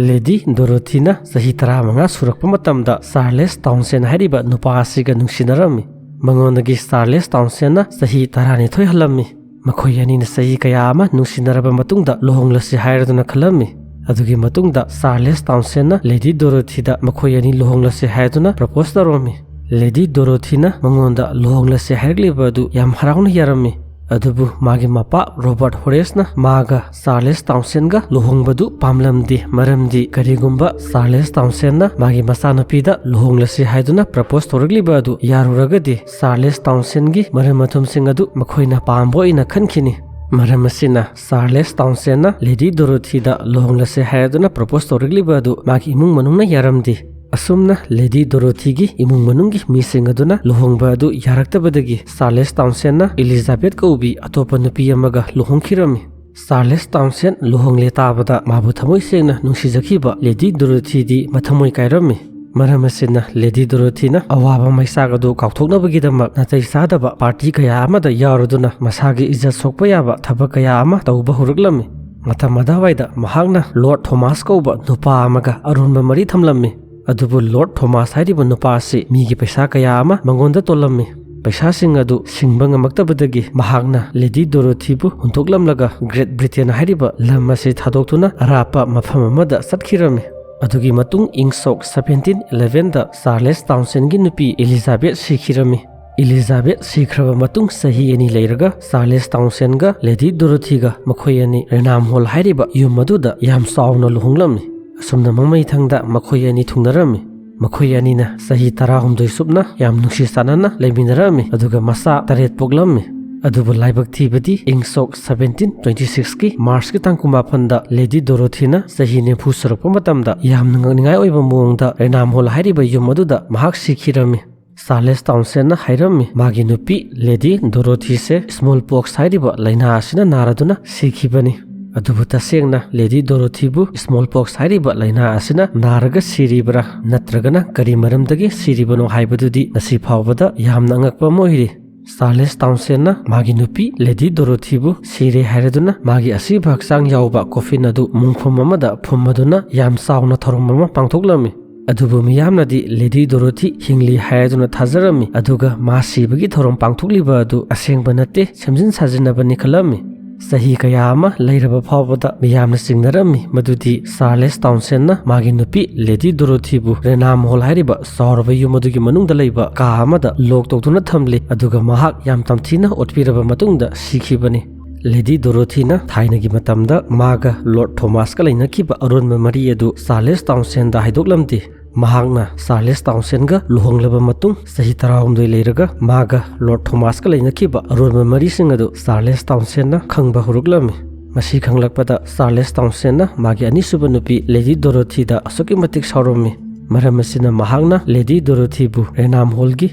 ꯂꯦꯗꯤ ꯗꯣꯔꯣꯊꯤꯅ ꯆꯍꯤ ꯇꯔꯥꯃꯉꯥ ꯁꯨꯔꯛꯄ ꯃꯇꯝꯗ ꯆꯥꯔꯂꯦꯁ ꯇꯥꯎꯟꯁꯦꯟ ꯍꯥꯏꯔꯤꯕ ꯅꯨꯄꯥ ꯑꯁꯤꯒ ꯅꯨꯡꯁꯤꯅꯔꯝꯃꯤ꯫ ꯃꯉꯣꯟꯗꯒꯤ ꯆꯥꯔꯂꯦꯁ ꯇꯥꯎꯟꯁꯦꯟꯅ ꯆꯍꯤ ꯇꯔꯥꯅꯤꯊꯣꯏ ꯍꯜꯂꯝꯃꯤ꯫ ꯃꯈꯣꯏ ꯑꯅꯤꯅ ꯆꯍꯤ ꯀꯌꯥ ꯑꯃ ꯅꯨꯡꯁꯤꯅꯔꯕ ꯃꯇꯨꯡꯗ ꯂꯨꯍꯣꯡꯂꯁꯤ ꯍꯥꯏꯔꯗꯨꯅ ꯈꯜꯂꯝꯃꯤ꯫ ꯑꯗꯨꯒꯤ ꯃꯇꯨꯡꯗ ꯆꯥꯔꯂꯦꯁ ꯇꯥꯎꯟꯁꯦꯟꯅ ꯂꯦꯗꯤ ꯗꯣꯔꯣꯊꯤꯗ ꯃꯈꯣꯏ ꯑꯅꯤ ꯂꯨꯍꯣꯡꯂꯁꯤ ꯍꯥꯏꯗꯨꯅ ꯄ꯭ꯔꯄꯣꯁ ꯇꯧꯔꯝꯃꯤ꯫ ꯂꯦꯗꯤ ꯗꯣꯔꯣꯊꯤꯅ ꯃꯉꯣꯟꯗ ꯂꯨꯍꯣꯡꯂꯁꯤ ꯍꯥꯏꯔꯛꯂꯤꯕ ꯑꯗꯨ ꯌꯥꯝ ꯍꯔꯥꯎꯅ ꯌꯥꯔꯝꯃꯤ꯫ ꯑꯗꯨꯕꯨ ꯃꯥꯒꯤ ꯃꯄꯥ ꯔꯣꯕꯥꯔꯠ ꯍꯣꯔꯦꯁꯅ ꯃꯥꯒ ꯆꯥꯔꯂꯦꯁ ꯇꯥꯎꯟꯁꯦꯟꯒ ꯂꯨꯍꯣꯡꯕꯗꯨ ꯄꯥꯝꯂꯝꯗꯦ, ꯃꯔꯝꯗꯤ ꯀꯔꯤꯒꯨꯝꯕ ꯆꯥꯔꯂꯦꯁ ꯇꯥꯎꯟꯁꯦꯟꯅ ꯃꯥꯒꯤ ꯃꯆꯥꯅꯨꯄꯤꯗ ꯂꯨꯍꯣꯡꯂꯁꯤ ꯍꯥꯏꯗꯨꯅ ꯄ꯭ꯔꯄꯣꯁ ꯇꯧꯔꯛꯂꯤꯕ ꯑꯗꯨ ꯌꯥꯔꯨꯔꯒꯗꯤ ꯆꯥꯔꯂꯦꯁ ꯇꯥꯎꯟꯁꯦꯟꯒꯤ ꯃꯔꯝ ꯃꯊꯨꯝꯁꯤꯡ ꯑꯗꯨ ꯃꯈꯣꯏꯅ ꯄꯥꯝꯕ ꯑꯣꯏꯅ ꯈꯟꯈꯤꯅꯤ꯫ ꯃꯔꯝ ꯑꯁꯤꯅ ꯆꯥꯔꯂꯦꯁ ꯇꯥꯎꯟꯁꯦꯟꯅ ꯂꯦꯗꯤ ꯗꯣꯔꯣꯊꯤꯗ ꯂꯨꯍꯣꯡꯂꯁꯦ ꯍꯥꯏꯔꯗꯨꯅ ꯄ꯭ꯔꯄꯣꯁ ꯇꯧꯔꯛꯂꯤꯕ ꯑꯗꯨ ꯃꯥꯒꯤ ꯏꯃꯨꯡ ꯃꯅꯨꯡꯅ ꯌꯥꯔꯝꯗꯦ꯫ ꯑꯁꯨꯝꯅ ꯂꯦꯗꯤ ꯗꯣꯔꯣꯊꯤꯒꯤ ꯏꯃꯨꯡ ꯃꯅꯨꯡꯒꯤ ꯃꯤꯁꯤꯡ ꯑꯗꯨꯅ ꯂꯨꯍꯣꯡꯕ ꯑꯗꯨ ꯌꯥꯔꯛꯇꯕꯗꯒꯤ ꯆꯥꯔꯂꯦꯁ ꯇꯥꯎꯟꯁꯦꯟꯅ ꯏꯂꯤꯖꯥꯕꯦꯠ ꯀꯧꯕꯤ ꯑꯇꯣꯞꯄ ꯅꯨꯄꯤ ꯑꯃꯒ ꯂꯨꯍꯣꯡꯈꯤꯔꯝꯃꯤ꯫ ꯆꯥꯔꯂꯦꯁ ꯇꯥꯎꯟꯁꯦꯟ ꯂꯨꯍꯣꯡꯂꯦ ꯇꯥꯕꯗ ꯃꯥꯕꯨ ꯊꯃꯣꯏ ꯁꯦꯡꯅ ꯅꯨꯡꯁꯤꯖꯈꯤꯕ ꯂꯦꯗꯤ ꯗꯣꯔꯣꯊꯤꯗꯤ ꯃꯊꯃꯣꯏ ꯀꯥꯏꯔꯝꯃꯤ꯫ ꯃꯔꯝ ꯑꯁꯤꯅ ꯂꯦꯗꯤ ꯗꯣꯔꯣꯊꯤꯅ ꯑꯋꯥꯕ ꯃꯩꯆꯥꯛ ꯑꯗꯨ ꯀꯥꯎꯊꯣꯛꯅꯕꯒꯤꯗꯃꯛ ꯅꯥꯇꯩ ꯆꯥꯗꯕ ꯄꯥꯔꯇꯤ ꯀꯌꯥ ꯑꯃꯗ ꯌꯥꯎꯔꯗꯨꯅ ꯃꯁꯥꯒꯤ ꯏꯖꯠ ꯁꯣꯛꯄ ꯌꯥꯕ ꯊꯕꯛ ꯀꯌꯥ ꯑꯃ ꯇꯧꯕ ꯍꯧꯔꯛꯂꯝꯃꯤ꯫ ꯃꯇꯝ ꯑꯗꯨꯋꯥꯏꯗ ꯃꯍꯥꯛꯅ ꯂꯣꯔꯗ ꯊꯣꯃꯥꯁ ꯀꯧꯕ ꯅꯨꯄꯥ ꯑꯃꯒ ꯑꯔꯣꯟꯕ ꯃꯔꯤ ꯊꯝꯂꯝꯃꯤ꯫ ꯑꯗꯨꯕꯨ ꯂꯣꯔꯗ ꯊꯣꯃꯥꯁ ꯍꯥꯏꯔꯤꯕ ꯅꯨꯄꯥ ꯑꯁꯤ ꯃꯤꯒꯤ ꯄꯩꯁꯥ ꯀꯌꯥ ꯑꯃ ꯃꯉꯣꯟꯗ ꯇꯣꯜꯂꯝꯃꯤ꯫ ꯄꯩꯁꯥꯁꯤꯡ ꯑꯗꯨ ꯁꯤꯡꯕ ꯉꯝꯃꯛꯇꯕꯗꯒꯤ ꯃꯍꯥꯛꯅ ꯂꯦꯗꯤ ꯗꯣꯔꯣꯊꯤꯕꯨ ꯍꯨꯟꯗꯣꯛꯂꯝꯂꯒ ꯒ꯭ꯔꯦꯠ ꯕ꯭ꯔꯤꯇꯦꯟ ꯍꯥꯏꯔꯤꯕ ꯂꯝ ꯑꯁꯤ ꯊꯥꯗꯣꯛꯇꯨꯅ ꯑꯔꯥꯞꯄ ꯃꯐꯝ ꯑꯃꯗ ꯆꯠꯈꯤꯔꯝꯃꯤ꯫ ꯑꯗꯨꯒꯤ ꯃꯇꯨꯡ ꯏꯪ ꯁꯣꯛ ꯁꯕꯦꯟꯇꯤꯟ ꯏꯂꯦꯚꯦꯟꯗ ꯆꯥꯔꯂꯦꯁ ꯇꯥꯎꯟꯁꯦꯟꯒꯤ ꯅꯨꯄꯤ ꯏꯂꯤꯖꯥꯕꯦꯠ ꯁꯤꯈꯤꯔꯝꯃꯤ꯫ ꯏꯂꯤꯖꯥꯕꯦꯠ ꯁꯤꯈ꯭ꯔꯕ ꯃꯇꯨꯡ ꯆꯍꯤ ꯑꯅꯤ ꯂꯩꯔꯒ ꯆꯥꯔꯂꯦꯁ ꯇꯥꯎꯟꯁꯦꯟꯒ ꯂꯦꯗꯤ ꯗꯣꯔꯣꯊꯤꯒ ꯃꯈꯣꯏ ꯑꯅꯤ ꯔꯦꯅꯥꯝ ꯍꯣꯜ ꯍꯥꯏꯔꯤꯕ ꯌꯨꯝ ꯑꯗꯨꯗ ꯌꯥꯝ ꯆꯥꯎꯅ ꯂꯨꯍꯣꯡꯂꯝꯃꯤ꯫ ꯑꯁꯨꯝꯅ ꯃꯃꯩꯊꯪꯗ ꯃꯈꯣꯏ ꯑꯅꯤ ꯊꯨꯡꯅꯔꯝꯃꯤ꯫ ꯃꯈꯣꯏ ꯑꯅꯤꯅ ꯆꯍꯤ ꯇꯔꯥꯍꯨꯝꯗꯣꯏ ꯆꯨꯞꯅ ꯌꯥꯝ ꯅꯨꯡꯁꯤ ꯆꯥꯟꯅꯅ ꯂꯩꯃꯤꯟꯅꯔꯝꯃꯤ, ꯑꯗꯨꯒ ꯃꯆꯥ ꯇꯔꯦꯠ ꯄꯣꯛꯂꯝꯃꯤ꯫ ꯑꯗꯨꯕꯨ ꯂꯥꯏꯕꯛ ꯊꯤꯕꯗꯤ ꯏꯪ ꯁꯣꯛ ꯁꯕꯦꯟꯇꯤꯟ ꯇ꯭ꯋꯦꯟꯇꯤ ꯁꯤꯛꯁꯀꯤ ꯃꯥꯔꯆꯀꯤ ꯇꯥꯡ ꯀꯨꯟꯃꯥꯄꯟꯗ ꯂꯦꯗꯤ ꯗꯣꯔꯣꯊꯤꯅ ꯆꯍꯤ ꯅꯤꯐꯨ ꯁꯨꯔꯛꯄ ꯃꯇꯝꯗ ꯌꯥꯝꯅ ꯉꯛꯅꯤꯡꯉꯥꯏ ꯑꯣꯏꯕ ꯃꯑꯣꯡꯗ ꯔꯦꯅꯥꯝ ꯍꯣꯜ ꯍꯥꯏꯔꯤꯕ ꯌꯨꯝ ꯑꯗꯨꯗ ꯃꯍꯥꯛ ꯁꯤꯈꯤꯔꯝꯃꯤ꯫ ꯆꯥꯔꯂꯦꯁ ꯇꯥꯎꯟꯁꯦꯟꯅ ꯍꯥꯏꯔꯝꯃꯤ, ꯃꯥꯒꯤ ꯅꯨꯄꯤ ꯂꯦꯗꯤ ꯗꯣꯔꯣꯊꯤꯁꯦ ꯁ꯭ꯃꯣꯜ ꯄꯣꯛꯁ ꯍꯥꯏꯔꯤꯕ ꯂꯥꯏꯅꯥ ꯑꯁꯤꯅ ꯅꯥꯔꯗꯨꯅ ꯁꯤꯈꯤꯕꯅꯤ꯫ ꯑꯗꯨꯕꯨ ꯇꯁꯦꯡꯅ ꯂꯦꯗꯤ ꯗꯣꯔꯣꯊꯤꯕꯨ ꯁ꯭ꯃꯣꯜ ꯄꯣꯛꯁ ꯍꯥꯏꯔꯤꯕ ꯂꯥꯏꯅꯥ ꯑꯁꯤꯅ ꯅꯥꯔꯒ ꯁꯤꯔꯤꯕ꯭ꯔꯥ, ꯅꯠꯇ꯭ꯔꯒꯅ ꯀꯔꯤ ꯃꯔꯝꯗꯒꯤ ꯁꯤꯔꯤꯕꯅꯣ ꯍꯥꯏꯕꯗꯨꯗꯤ ꯉꯁꯤ ꯐꯥꯎꯕꯗ ꯌꯥꯝꯅ ꯑꯉꯛꯄ ꯑꯃ ꯑꯣꯏꯔꯤ꯫ ꯆꯥꯔꯂꯦꯁ ꯇꯥꯎꯟꯁꯦꯟꯅ ꯃꯥꯒꯤ ꯅꯨꯄꯤ ꯂꯦꯗꯤ ꯗꯣꯔꯣꯊꯤꯕꯨ ꯁꯤꯔꯦ ꯍꯥꯏꯔꯗꯨꯅ ꯃꯥꯒꯤ ꯑꯁꯤꯕ ꯍꯛꯆꯥꯡ ꯌꯥꯎꯕ ꯀꯣꯐꯤꯟ ꯑꯗꯨ ꯃꯨꯡꯐꯝ ꯑꯃꯗ ꯐꯨꯝꯃꯗꯨꯅ ꯌꯥꯝ ꯆꯥꯎꯅ ꯊꯧꯔꯝ ꯑꯃ ꯄꯥꯡꯊꯣꯛꯂꯝꯃꯤ꯫ ꯑꯗꯨꯕꯨ ꯃꯤꯌꯥꯝꯅꯗꯤ ꯂꯦꯗꯤ ꯗꯣꯔꯣꯊꯤ ꯍꯤꯡꯂꯤ ꯍꯥꯏꯗꯨꯅ ꯊꯥꯖꯔꯝꯃꯤ, ꯑꯗꯨꯒ ꯃꯥ ꯁꯤꯕꯒꯤ ꯊꯧꯔꯝ ꯄꯥꯡꯊꯣꯛꯂꯤꯕ ꯑꯗꯨ ꯑꯁꯦꯡꯕ ꯅꯠꯇꯦ, ꯁꯦꯝꯖꯤꯟ ꯁꯥꯖꯤꯟꯅꯕꯅꯤ ꯈꯜꯂꯝꯃꯤ꯫ ꯆꯍꯤ ꯀꯌꯥ ꯑꯃ ꯂꯩꯔꯕ ꯐꯥꯎꯕꯗ ꯃꯤꯌꯥꯝꯅ ꯆꯤꯡꯅꯔꯝꯃꯤ ꯃꯗꯨꯗꯤ ꯆꯥꯔꯂꯦꯁ ꯇꯥꯎꯟꯁꯦꯟꯅ ꯃꯥꯒꯤ ꯅꯨꯄꯤ ꯂꯦꯗꯤ ꯗꯣꯔꯣꯊꯤꯕꯨ ꯔꯦꯅꯥꯝ ꯍꯣꯜ ꯍꯥꯏꯔꯤꯕ ꯆꯥꯎꯔꯕ ꯌꯨꯝ ꯑꯗꯨꯒꯤ ꯃꯅꯨꯡꯗ ꯂꯩꯕ ꯀꯥ ꯑꯃꯗ ꯂꯣꯛ ꯇꯧꯗꯨꯅ ꯊꯝꯂꯤ, ꯑꯗꯨꯒ ꯃꯍꯥꯛ ꯌꯥꯝ ꯇꯝꯊꯤꯅ ꯑꯣꯠꯄꯤꯔꯕ ꯃꯇꯨꯡꯗ ꯁꯤꯈꯤꯕꯅꯤ꯫ ꯂꯦꯗꯤ ꯗꯣꯔꯣꯊꯤꯅ ꯊꯥꯏꯅꯒꯤ ꯃꯇꯝꯗ ꯃꯥꯒ ꯂꯣꯔꯗ ꯊꯣꯃꯥꯁꯀ ꯂꯩꯅꯈꯤꯕ ꯑꯔꯣꯟꯕ ꯃꯔꯤ ꯑꯗꯨ ꯆꯥꯔꯂꯦꯁ ꯇꯥꯎꯟꯁꯦꯟꯗ ꯍꯥꯏꯗꯣꯛꯂꯝꯗꯦ꯫ ꯃꯍꯥꯛꯅ ꯆꯥꯔꯂꯦꯁ ꯇꯥꯎꯟꯁꯦꯟꯒ ꯂꯨꯍꯣꯡꯂꯕ ꯃꯇꯨꯡ ꯆꯍꯤ ꯇꯔꯥꯍꯨꯝꯗꯣꯏ ꯂꯩꯔꯒ ꯃꯥꯒ ꯂꯣꯔꯗ ꯊꯣꯃꯥꯁꯀ ꯂꯩꯅꯈꯤꯕ ꯑꯔꯣꯟꯕ ꯃꯔꯤꯁꯤꯡ ꯑꯗꯨ ꯆꯥꯔꯂꯦꯁ ꯇꯥꯎꯟꯁꯦꯟꯅ ꯈꯪꯕ ꯍꯧꯔꯛꯂꯝꯃꯤ꯫ ꯃꯁꯤ ꯈꯪꯂꯛꯄꯗ ꯆꯥꯔꯂꯦꯁ ꯇꯥꯎꯟꯁꯦꯟꯅ ꯃꯥꯒꯤ ꯑꯅꯤꯁꯨꯕ ꯅꯨꯄꯤ ꯂꯦꯗꯤ ꯗꯣꯔꯣꯊꯤꯗ ꯑꯁꯨꯛꯀꯤ ꯃꯇꯤꯛ ꯁꯥꯎꯔꯝꯃꯤ꯫ ꯃꯔꯝ ꯑꯁꯤꯅ ꯃꯍꯥꯛꯅ ꯂꯦꯗꯤ ꯗꯣꯔꯣꯊꯤꯕꯨ ꯔꯦꯅꯥꯝ ꯍꯣꯜꯒꯤ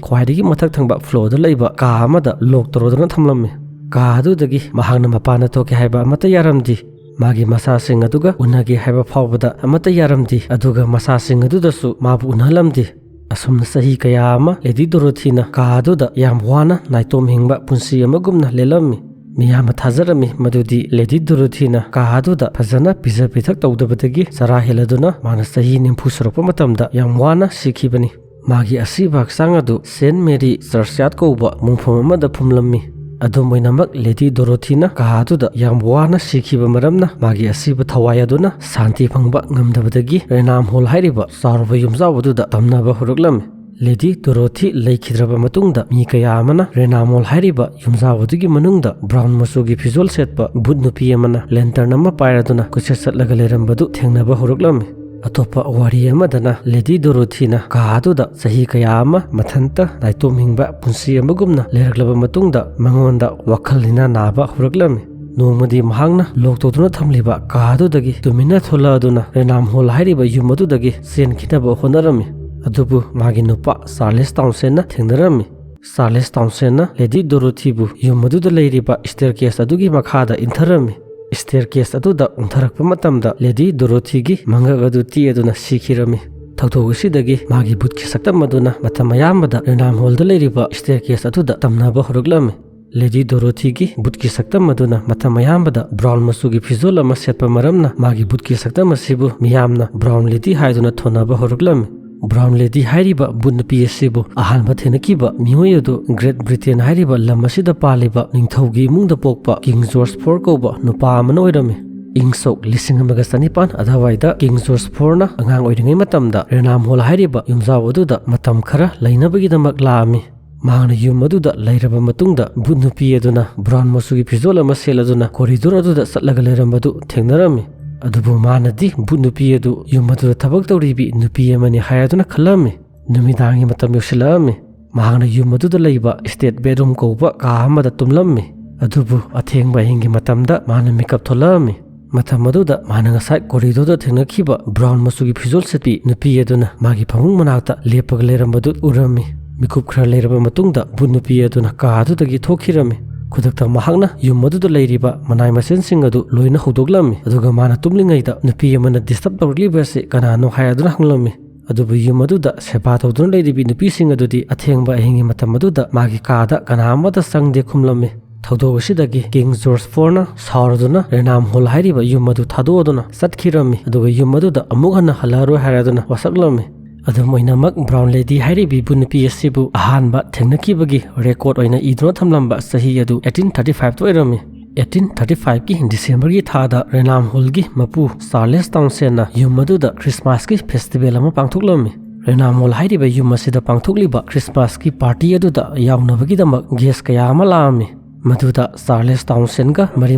ꯈ꯭ꯋꯥꯏꯗꯒꯤ ꯃꯊꯛ ꯊꯪꯕ ꯐ꯭ꯂꯣꯔꯗ ꯂꯩꯕ ꯀꯥ ꯑꯃꯗ ꯂꯣꯛ ꯇꯧꯔꯗꯨꯅ ꯊꯝꯂꯝꯃꯤ꯫ ꯀꯥ ꯑꯗꯨꯗꯒꯤ ꯃꯍꯥꯛꯅ ꯃꯄꯥꯟꯗ ꯊꯣꯛꯀꯦ ꯍꯥꯏꯕ ꯑꯃꯠꯇ ꯌꯥꯔꯝꯗꯦ꯫ ꯃꯥꯒꯤ ꯃꯆꯥꯁꯤꯡ ꯑꯗꯨꯒ ꯎꯅꯒꯦ ꯍꯥꯏꯕ ꯐꯥꯎꯕꯗ ꯑꯃꯠꯇ ꯌꯥꯔꯝꯗꯦ, ꯑꯗꯨꯒ ꯃꯆꯥꯁꯤꯡ ꯑꯗꯨꯗꯁꯨ ꯃꯥꯕꯨ ꯎꯅꯍꯜꯂꯝꯗꯦ꯫ ꯑꯁꯨꯝꯅ ꯆꯍꯤ ꯀꯌꯥ ꯑꯃ ꯂꯦꯗꯤ ꯗꯣꯔꯣꯊꯤꯅ ꯀꯥ ꯑꯗꯨꯗ ꯌꯥꯝ ꯋꯥꯅ ꯅꯥꯏꯇꯣꯝ ꯍꯤꯡꯕ ꯄꯨꯟꯁꯤ ꯑꯃꯒꯨꯝꯅ ꯂꯦꯜꯂꯝꯃꯤ꯫ ꯃꯤꯌꯥꯝꯅ ꯊꯥꯖꯔꯝꯃꯤ ꯃꯗꯨꯗꯤ ꯂꯦꯗꯤ ꯗꯣꯔꯣꯊꯤꯅ ꯀꯥ ꯑꯗꯨꯗ ꯐꯖꯅ ꯄꯤꯖ ꯄꯤꯊꯛ ꯇꯧꯗꯕꯗꯒꯤ ꯆꯔꯥ ꯍꯦꯜꯂꯗꯨꯅ ꯃꯥꯅ ꯆꯍꯤ ꯅꯤꯐꯨ ꯁꯨꯔꯛꯄ ꯃꯇꯝꯗ ꯌꯥꯝ ꯋꯥꯅ ꯁꯤꯈꯤꯕꯅꯤ꯫ ꯃꯥꯒꯤ ꯑꯁꯤꯕ ꯍꯛꯆꯥꯡ ꯑꯗꯨ ꯁꯦꯟꯠ ꯃꯦꯔꯤ ꯆꯔꯆꯌꯥꯔꯗ ꯀꯧꯕ ꯃꯨꯡꯐꯝ ꯑꯃꯗ ꯐꯨꯝꯂꯝꯃꯤ꯫ ꯑꯗꯨꯝ ꯑꯣꯏꯅꯃꯛ, ꯂꯦꯗꯤ ꯗꯣꯔꯣꯊꯤꯅ ꯀꯥ ꯑꯗꯨꯗ ꯌꯥꯝ ꯋꯥꯅ ꯁꯤꯈꯤꯕ ꯃꯔꯝꯅ ꯃꯥꯒꯤ ꯑꯁꯤꯕ ꯊꯋꯥꯏ ꯑꯗꯨꯅ ꯁꯥꯟꯇꯤ ꯐꯪꯕ ꯉꯝꯗꯕꯗꯒꯤ ꯔꯦꯅꯥꯝ ꯍꯣꯜ ꯍꯥꯏꯔꯤꯕ ꯆꯥꯎꯔꯕ ꯌꯨꯝꯖꯥꯎ ꯑꯗꯨꯗ ꯇꯝꯅꯕ ꯍꯧꯔꯛꯂꯝꯃꯤ꯫ ꯂꯦꯗꯤ ꯗꯣꯔꯣꯊꯤ ꯂꯩꯈꯤꯗ꯭ꯔꯕ ꯃꯇꯨꯡꯗ ꯃꯤ ꯀꯌꯥ ꯑꯃꯅ ꯔꯦꯅꯥꯝ ꯍꯣꯜ ꯍꯥꯏꯔꯤꯕ ꯌꯨꯝꯖꯥꯎ ꯑꯗꯨꯒꯤ ꯃꯅꯨꯡꯗ ꯕ꯭ꯔꯥꯎꯟ ꯃꯆꯨꯒꯤ ꯐꯤꯖꯣꯜ ꯁꯦꯠꯄ ꯚꯨꯠ ꯅꯨꯄꯤ ꯑꯃꯅ ꯂꯦꯟꯇꯔꯟ ꯑꯃ ꯄꯥꯏꯔꯗꯨꯅ ꯀꯣꯏꯆꯠ ꯆꯠꯂꯒ ꯂꯩꯔꯝꯕꯗꯨ ꯊꯦꯡꯅꯕ ꯍꯧꯔꯛꯂꯝꯃꯤ꯫ ꯑꯇꯣꯞꯄ ꯋꯥꯔꯤ ꯑꯃꯗꯅ ꯂꯦꯗꯤ ꯗꯣꯔꯣꯊꯤꯅ ꯀꯥ ꯑꯗꯨꯗ ꯆꯍꯤ ꯀꯌꯥ ꯑꯃ ꯃꯊꯟꯇ ꯅꯥꯏꯇꯣꯝ ꯍꯤꯡꯕ ꯄꯨꯟꯁꯤ ꯑꯃꯒꯨꯝꯅ ꯂꯩꯔꯛꯂꯕ ꯃꯇꯨꯡꯗ ꯃꯉꯣꯟꯗ ꯋꯥꯈꯜ ꯂꯩꯅꯥ ꯅꯥꯕ ꯍꯧꯔꯛꯂꯝꯃꯤ꯫ ꯅꯣꯡꯃꯗꯤ ꯃꯍꯥꯛꯅ ꯂꯣꯛ ꯇꯧꯗꯨꯅ ꯊꯝꯂꯤꯕ ꯀꯥ ꯑꯗꯨꯗꯒꯤ ꯇꯨꯃꯤꯟꯅ ꯊꯣꯛꯂꯛꯑꯗꯨꯅ ꯔꯦꯅꯥꯝ ꯍꯣꯜ ꯍꯥꯏꯔꯤꯕ ꯌꯨꯝ ꯑꯗꯨꯗꯒꯤ ꯆꯦꯟꯈꯤꯅꯕ ꯍꯣꯠꯅꯔꯝꯃꯤ꯫ ꯑꯗꯨꯕꯨ ꯃꯥꯒꯤ ꯅꯨꯄꯥ ꯆꯥꯔꯂꯦꯁ ꯇꯥꯎꯟꯁꯦꯟꯅ ꯊꯦꯡꯅꯔꯝꯃꯤ꯫ ꯆꯥꯔꯂꯦꯁ ꯇꯥꯎꯟꯁꯦꯟꯅ ꯂꯦꯗꯤ ꯗꯣꯔꯣꯊꯤꯕꯨ ꯌꯨꯝ ꯑꯗꯨꯗ ꯂꯩꯔꯤꯕ ꯁ꯭ꯇꯦꯔꯀꯦꯁ ꯑꯗꯨꯒꯤ ꯃꯈꯥꯗ ꯏꯟꯊꯔꯝꯃꯤ꯫ staircase ꯑꯗꯨꯗ ꯀꯨꯝꯊꯔꯛꯄ ꯃꯇꯝꯗ Lady Dorothyꯒꯤ ꯃꯉꯛ ꯑꯗꯨ ꯇꯦꯛꯑꯗꯨꯅ ꯁꯤꯈꯤꯔꯝꯃꯤ꯫ ꯊꯧꯗꯣꯛ ꯑꯁꯤꯗꯒꯤ ꯃꯥꯒꯤ ꯚꯨꯠꯀꯤ ꯁꯛꯇꯝ ꯑꯃꯗꯨꯅ ꯃꯇꯝ ꯑꯌꯥꯝꯕꯗ Raynham Hallꯗ ꯂꯩꯔꯤꯕ staircase ꯑꯗꯨꯗ ꯇꯝꯅꯕ ꯍꯧꯔꯛꯂꯝꯃꯤ꯫ Lady Dorothyꯒꯤ ꯚꯨꯠꯀꯤ ꯁꯛꯇꯝ ꯑꯗꯨꯅ ꯃꯇꯝ ꯑꯌꯥꯝꯕꯗ brown ꯃꯆꯨꯒꯤ ꯐꯤꯖꯣꯜ ꯑꯃ ꯁꯦꯠꯄ ꯃꯔꯝꯅ ꯃꯥꯒꯤ ꯚꯨꯠꯀꯤ ꯁꯛꯇꯝ ꯑꯁꯤꯕꯨ ꯃꯤꯌꯥꯝꯅ Brown Lady ꯍꯥꯏꯗꯨꯅ ꯊꯣꯟꯅꯕ ꯍꯧꯔꯛꯂꯝꯃꯤ꯫ Brown Lady ꯍꯥꯏꯔꯤꯕ ꯚꯨꯠ ꯅꯨꯄꯤ ꯑꯁꯤꯕꯨ ꯑꯍꯥꯟꯕ ꯊꯦꯡꯅꯈꯤꯕ ꯃꯤꯑꯣꯏ ꯑꯗꯨ Great Britain ꯍꯥꯏꯔꯤꯕ ꯂꯝ ꯑꯁꯤꯗ ꯄꯥꯜꯂꯤꯕ ꯅꯤꯡꯊꯧꯒꯤ ꯏꯃꯨꯡꯗ ꯄꯣꯛꯄ King George four ꯀꯧꯕ ꯅꯨꯄꯥ ꯑꯃꯅ ꯑꯣꯏꯔꯝꯃꯤ꯫ ꯏꯪ ꯁꯣꯛ ꯂꯤꯁꯤꯡ ꯑꯃꯒ ꯆꯅꯤꯄꯥꯟ ꯑꯗꯨꯋꯥꯏꯗ King George fourꯅ ꯑꯉꯥꯡ ꯑꯣꯏꯔꯤꯉꯩ ꯃꯇꯝꯗ Raynham Hall ꯍꯥꯏꯔꯤꯕ ꯌꯨꯝꯖꯥꯎ ꯑꯗꯨꯗ ꯃꯇꯝ ꯈꯔ ꯂꯩꯅꯕꯒꯤꯗꯃꯛ ꯂꯥꯛꯑꯝꯃꯤ꯫ ꯃꯍꯥꯛꯅ ꯌꯨꯝ ꯑꯗꯨꯗ ꯂꯩꯔꯕ ꯃꯇꯨꯡꯗ ꯚꯨꯠ ꯅꯨꯄꯤ ꯑꯗꯨꯅ brown ꯃꯆꯨꯒꯤ ꯐꯤꯖꯣꯜ ꯑꯃ ꯁꯦꯠꯂꯗꯨꯅ corridor ꯑꯗꯨꯗ ꯆꯠꯂꯒ ꯂꯩꯔꯝꯕꯗꯨ ꯊꯦꯡꯅꯔꯝꯃꯤ꯫ ꯑꯗꯨꯕꯨ ꯃꯥꯅꯗꯤ ꯚꯨꯠ ꯅꯨꯄꯤ ꯑꯗꯨ ꯌꯨꯝ ꯑꯗꯨꯗ ꯊꯕꯛ ꯇꯧꯔꯤꯕꯤ ꯅꯨꯄꯤ ꯑꯃꯅꯤ ꯍꯥꯏꯗꯨꯅ ꯈꯜꯂꯝꯃꯤ꯫ ꯅꯨꯃꯤꯗꯥꯡꯒꯤ ꯃꯇꯝ ꯌꯧꯁꯤꯜꯂꯛꯑꯝꯃꯤ꯫ ꯃꯍꯥꯛꯅ ꯌꯨꯝ ꯑꯗꯨꯗ ꯂꯩꯕ state bedroom ꯀꯧꯕ ꯀꯥ ꯑꯃꯗ ꯇꯨꯝꯂꯝꯃꯤ꯫ ꯑꯗꯨꯕꯨ ꯑꯊꯦꯡꯕ ꯑꯍꯤꯡꯒꯤ ꯃꯇꯝꯗ ꯃꯥꯅ ꯃꯤꯀꯞ ꯊꯣꯛꯂꯛꯑꯝꯃꯤ꯫ ꯃꯇꯝ ꯑꯗꯨꯗ ꯃꯥꯅ ꯉꯁꯥꯏ corridorꯗ ꯊꯦꯡꯅꯈꯤꯕ brown ꯃꯆꯨꯒꯤ ꯐꯤꯖꯣꯜ ꯁꯦꯠꯄꯤ ꯅꯨꯄꯤ ꯑꯗꯨꯅ ꯃꯥꯒꯤ ꯐꯃꯨꯡ ꯃꯅꯥꯛꯇ ꯂꯦꯞꯄꯒ ꯂꯩꯔꯝꯕꯗꯨ ꯎꯔꯝꯃꯤ꯫ ꯃꯤꯀꯨꯞ ꯈꯔ ꯂꯩꯔꯕ ꯃꯇꯨꯡꯗ ꯚꯨꯠ ꯅꯨꯄꯤ ꯑꯗꯨꯅ ꯀꯥ ꯑꯗꯨꯗꯒꯤ ꯊꯣꯛꯈꯤꯔꯝꯃꯤ꯫ ꯈꯨꯗꯛꯇ ꯃꯍꯥꯛꯅ ꯌꯨꯝ ꯑꯗꯨꯗ ꯂꯩꯔꯤꯕ ꯃꯅꯥꯏ ꯃꯁꯤꯟꯁꯤꯡ ꯑꯗꯨ ꯂꯣꯏꯅ ꯍꯧꯗꯣꯛꯂꯝꯃꯤ꯫ ꯑꯗꯨꯒ ꯃꯥꯅ ꯇꯨꯝꯂꯤꯉꯩꯗ ꯅꯨꯄꯤ ꯑꯃꯅ disturb ꯇꯧꯔꯛꯂꯤꯕ ꯑꯁꯤ ꯀꯅꯥꯅꯣ ꯍꯥꯏꯗꯨꯅ ꯍꯪꯂꯝꯃꯤ꯫ ꯑꯗꯨꯕꯨ ꯌꯨꯝ ꯑꯗꯨꯗ ꯁꯦꯕꯥ ꯇꯧꯗꯨꯅ ꯂꯩꯔꯤꯕꯤ ꯅꯨꯄꯤꯁꯤꯡ ꯑꯗꯨꯗꯤ ꯑꯊꯦꯡꯕ ꯑꯍꯤꯡꯒꯤ ꯃꯇꯝ ꯑꯗꯨꯗ ꯃꯥꯒꯤ ꯀꯥꯗ ꯀꯅꯥ ꯑꯃꯠꯇ ꯆꯪꯗꯦ ꯈꯨꯝꯂꯝꯃꯤ꯫ ꯊꯧꯗꯣꯛ ꯑꯁꯤꯗꯒꯤ King George fourꯅ ꯁꯥꯎꯔꯗꯨꯅ Raynham Hall ꯍꯥꯏꯔꯤꯕ ꯌꯨꯝ ꯑꯗꯨ ꯊꯥꯗꯣꯛꯑꯗꯨꯅ ꯆꯠꯈꯤꯔꯝꯃꯤ꯫ ꯑꯗꯨꯒ ꯌꯨꯝ ꯑꯗꯨꯗ ꯑꯃꯨꯛ ꯍꯟꯅ ꯍꯜꯂꯛꯑꯔꯣꯏ ꯍꯥꯏꯔꯗꯨꯅ ꯋꯥꯁꯛꯂꯝꯃꯤ꯫ ꯑꯗꯨꯝ ꯑꯣꯏꯅꯃꯛ, Brown Lady ꯍꯥꯏꯔꯤꯕꯤ ꯚꯨꯠ ꯅꯨꯄꯤ ꯑꯁꯤꯕꯨ ꯑꯍꯥꯟꯕ ꯊꯦꯡꯅꯈꯤꯕꯒꯤ record ꯑꯣꯏꯅ ꯏꯗꯨꯅ ꯊꯝꯂꯝꯕ ꯆꯍꯤ ꯑꯗꯨ eighteen thirty fiveꯇ ꯑꯣꯏꯔꯝꯃꯤ꯫ Eighteen thirty fiveꯀꯤ Decemberꯒꯤ ꯊꯥꯗ Raynham Hallꯒꯤ ꯃꯄꯨ Charles Townsendꯅ ꯌꯨꯝ ꯑꯗꯨꯗ Christmasꯀꯤ festival ꯑꯃ ꯄꯥꯡꯊꯣꯛꯂꯝꯃꯤ꯫ Raynham Hall ꯍꯥꯏꯔꯤꯕ ꯌꯨꯝ ꯑꯁꯤꯗ ꯄꯥꯡꯊꯣꯛꯂꯤꯕ Christmasꯀꯤ party ꯑꯗꯨꯗ ꯌꯥꯎꯅꯕꯒꯤꯗꯃꯛ guest ꯀꯌꯥ ꯑꯃ ꯂꯥꯛꯑꯝꯃꯤ꯫ ꯃꯗꯨꯗ Charles Townsendꯒ ꯃꯔꯤ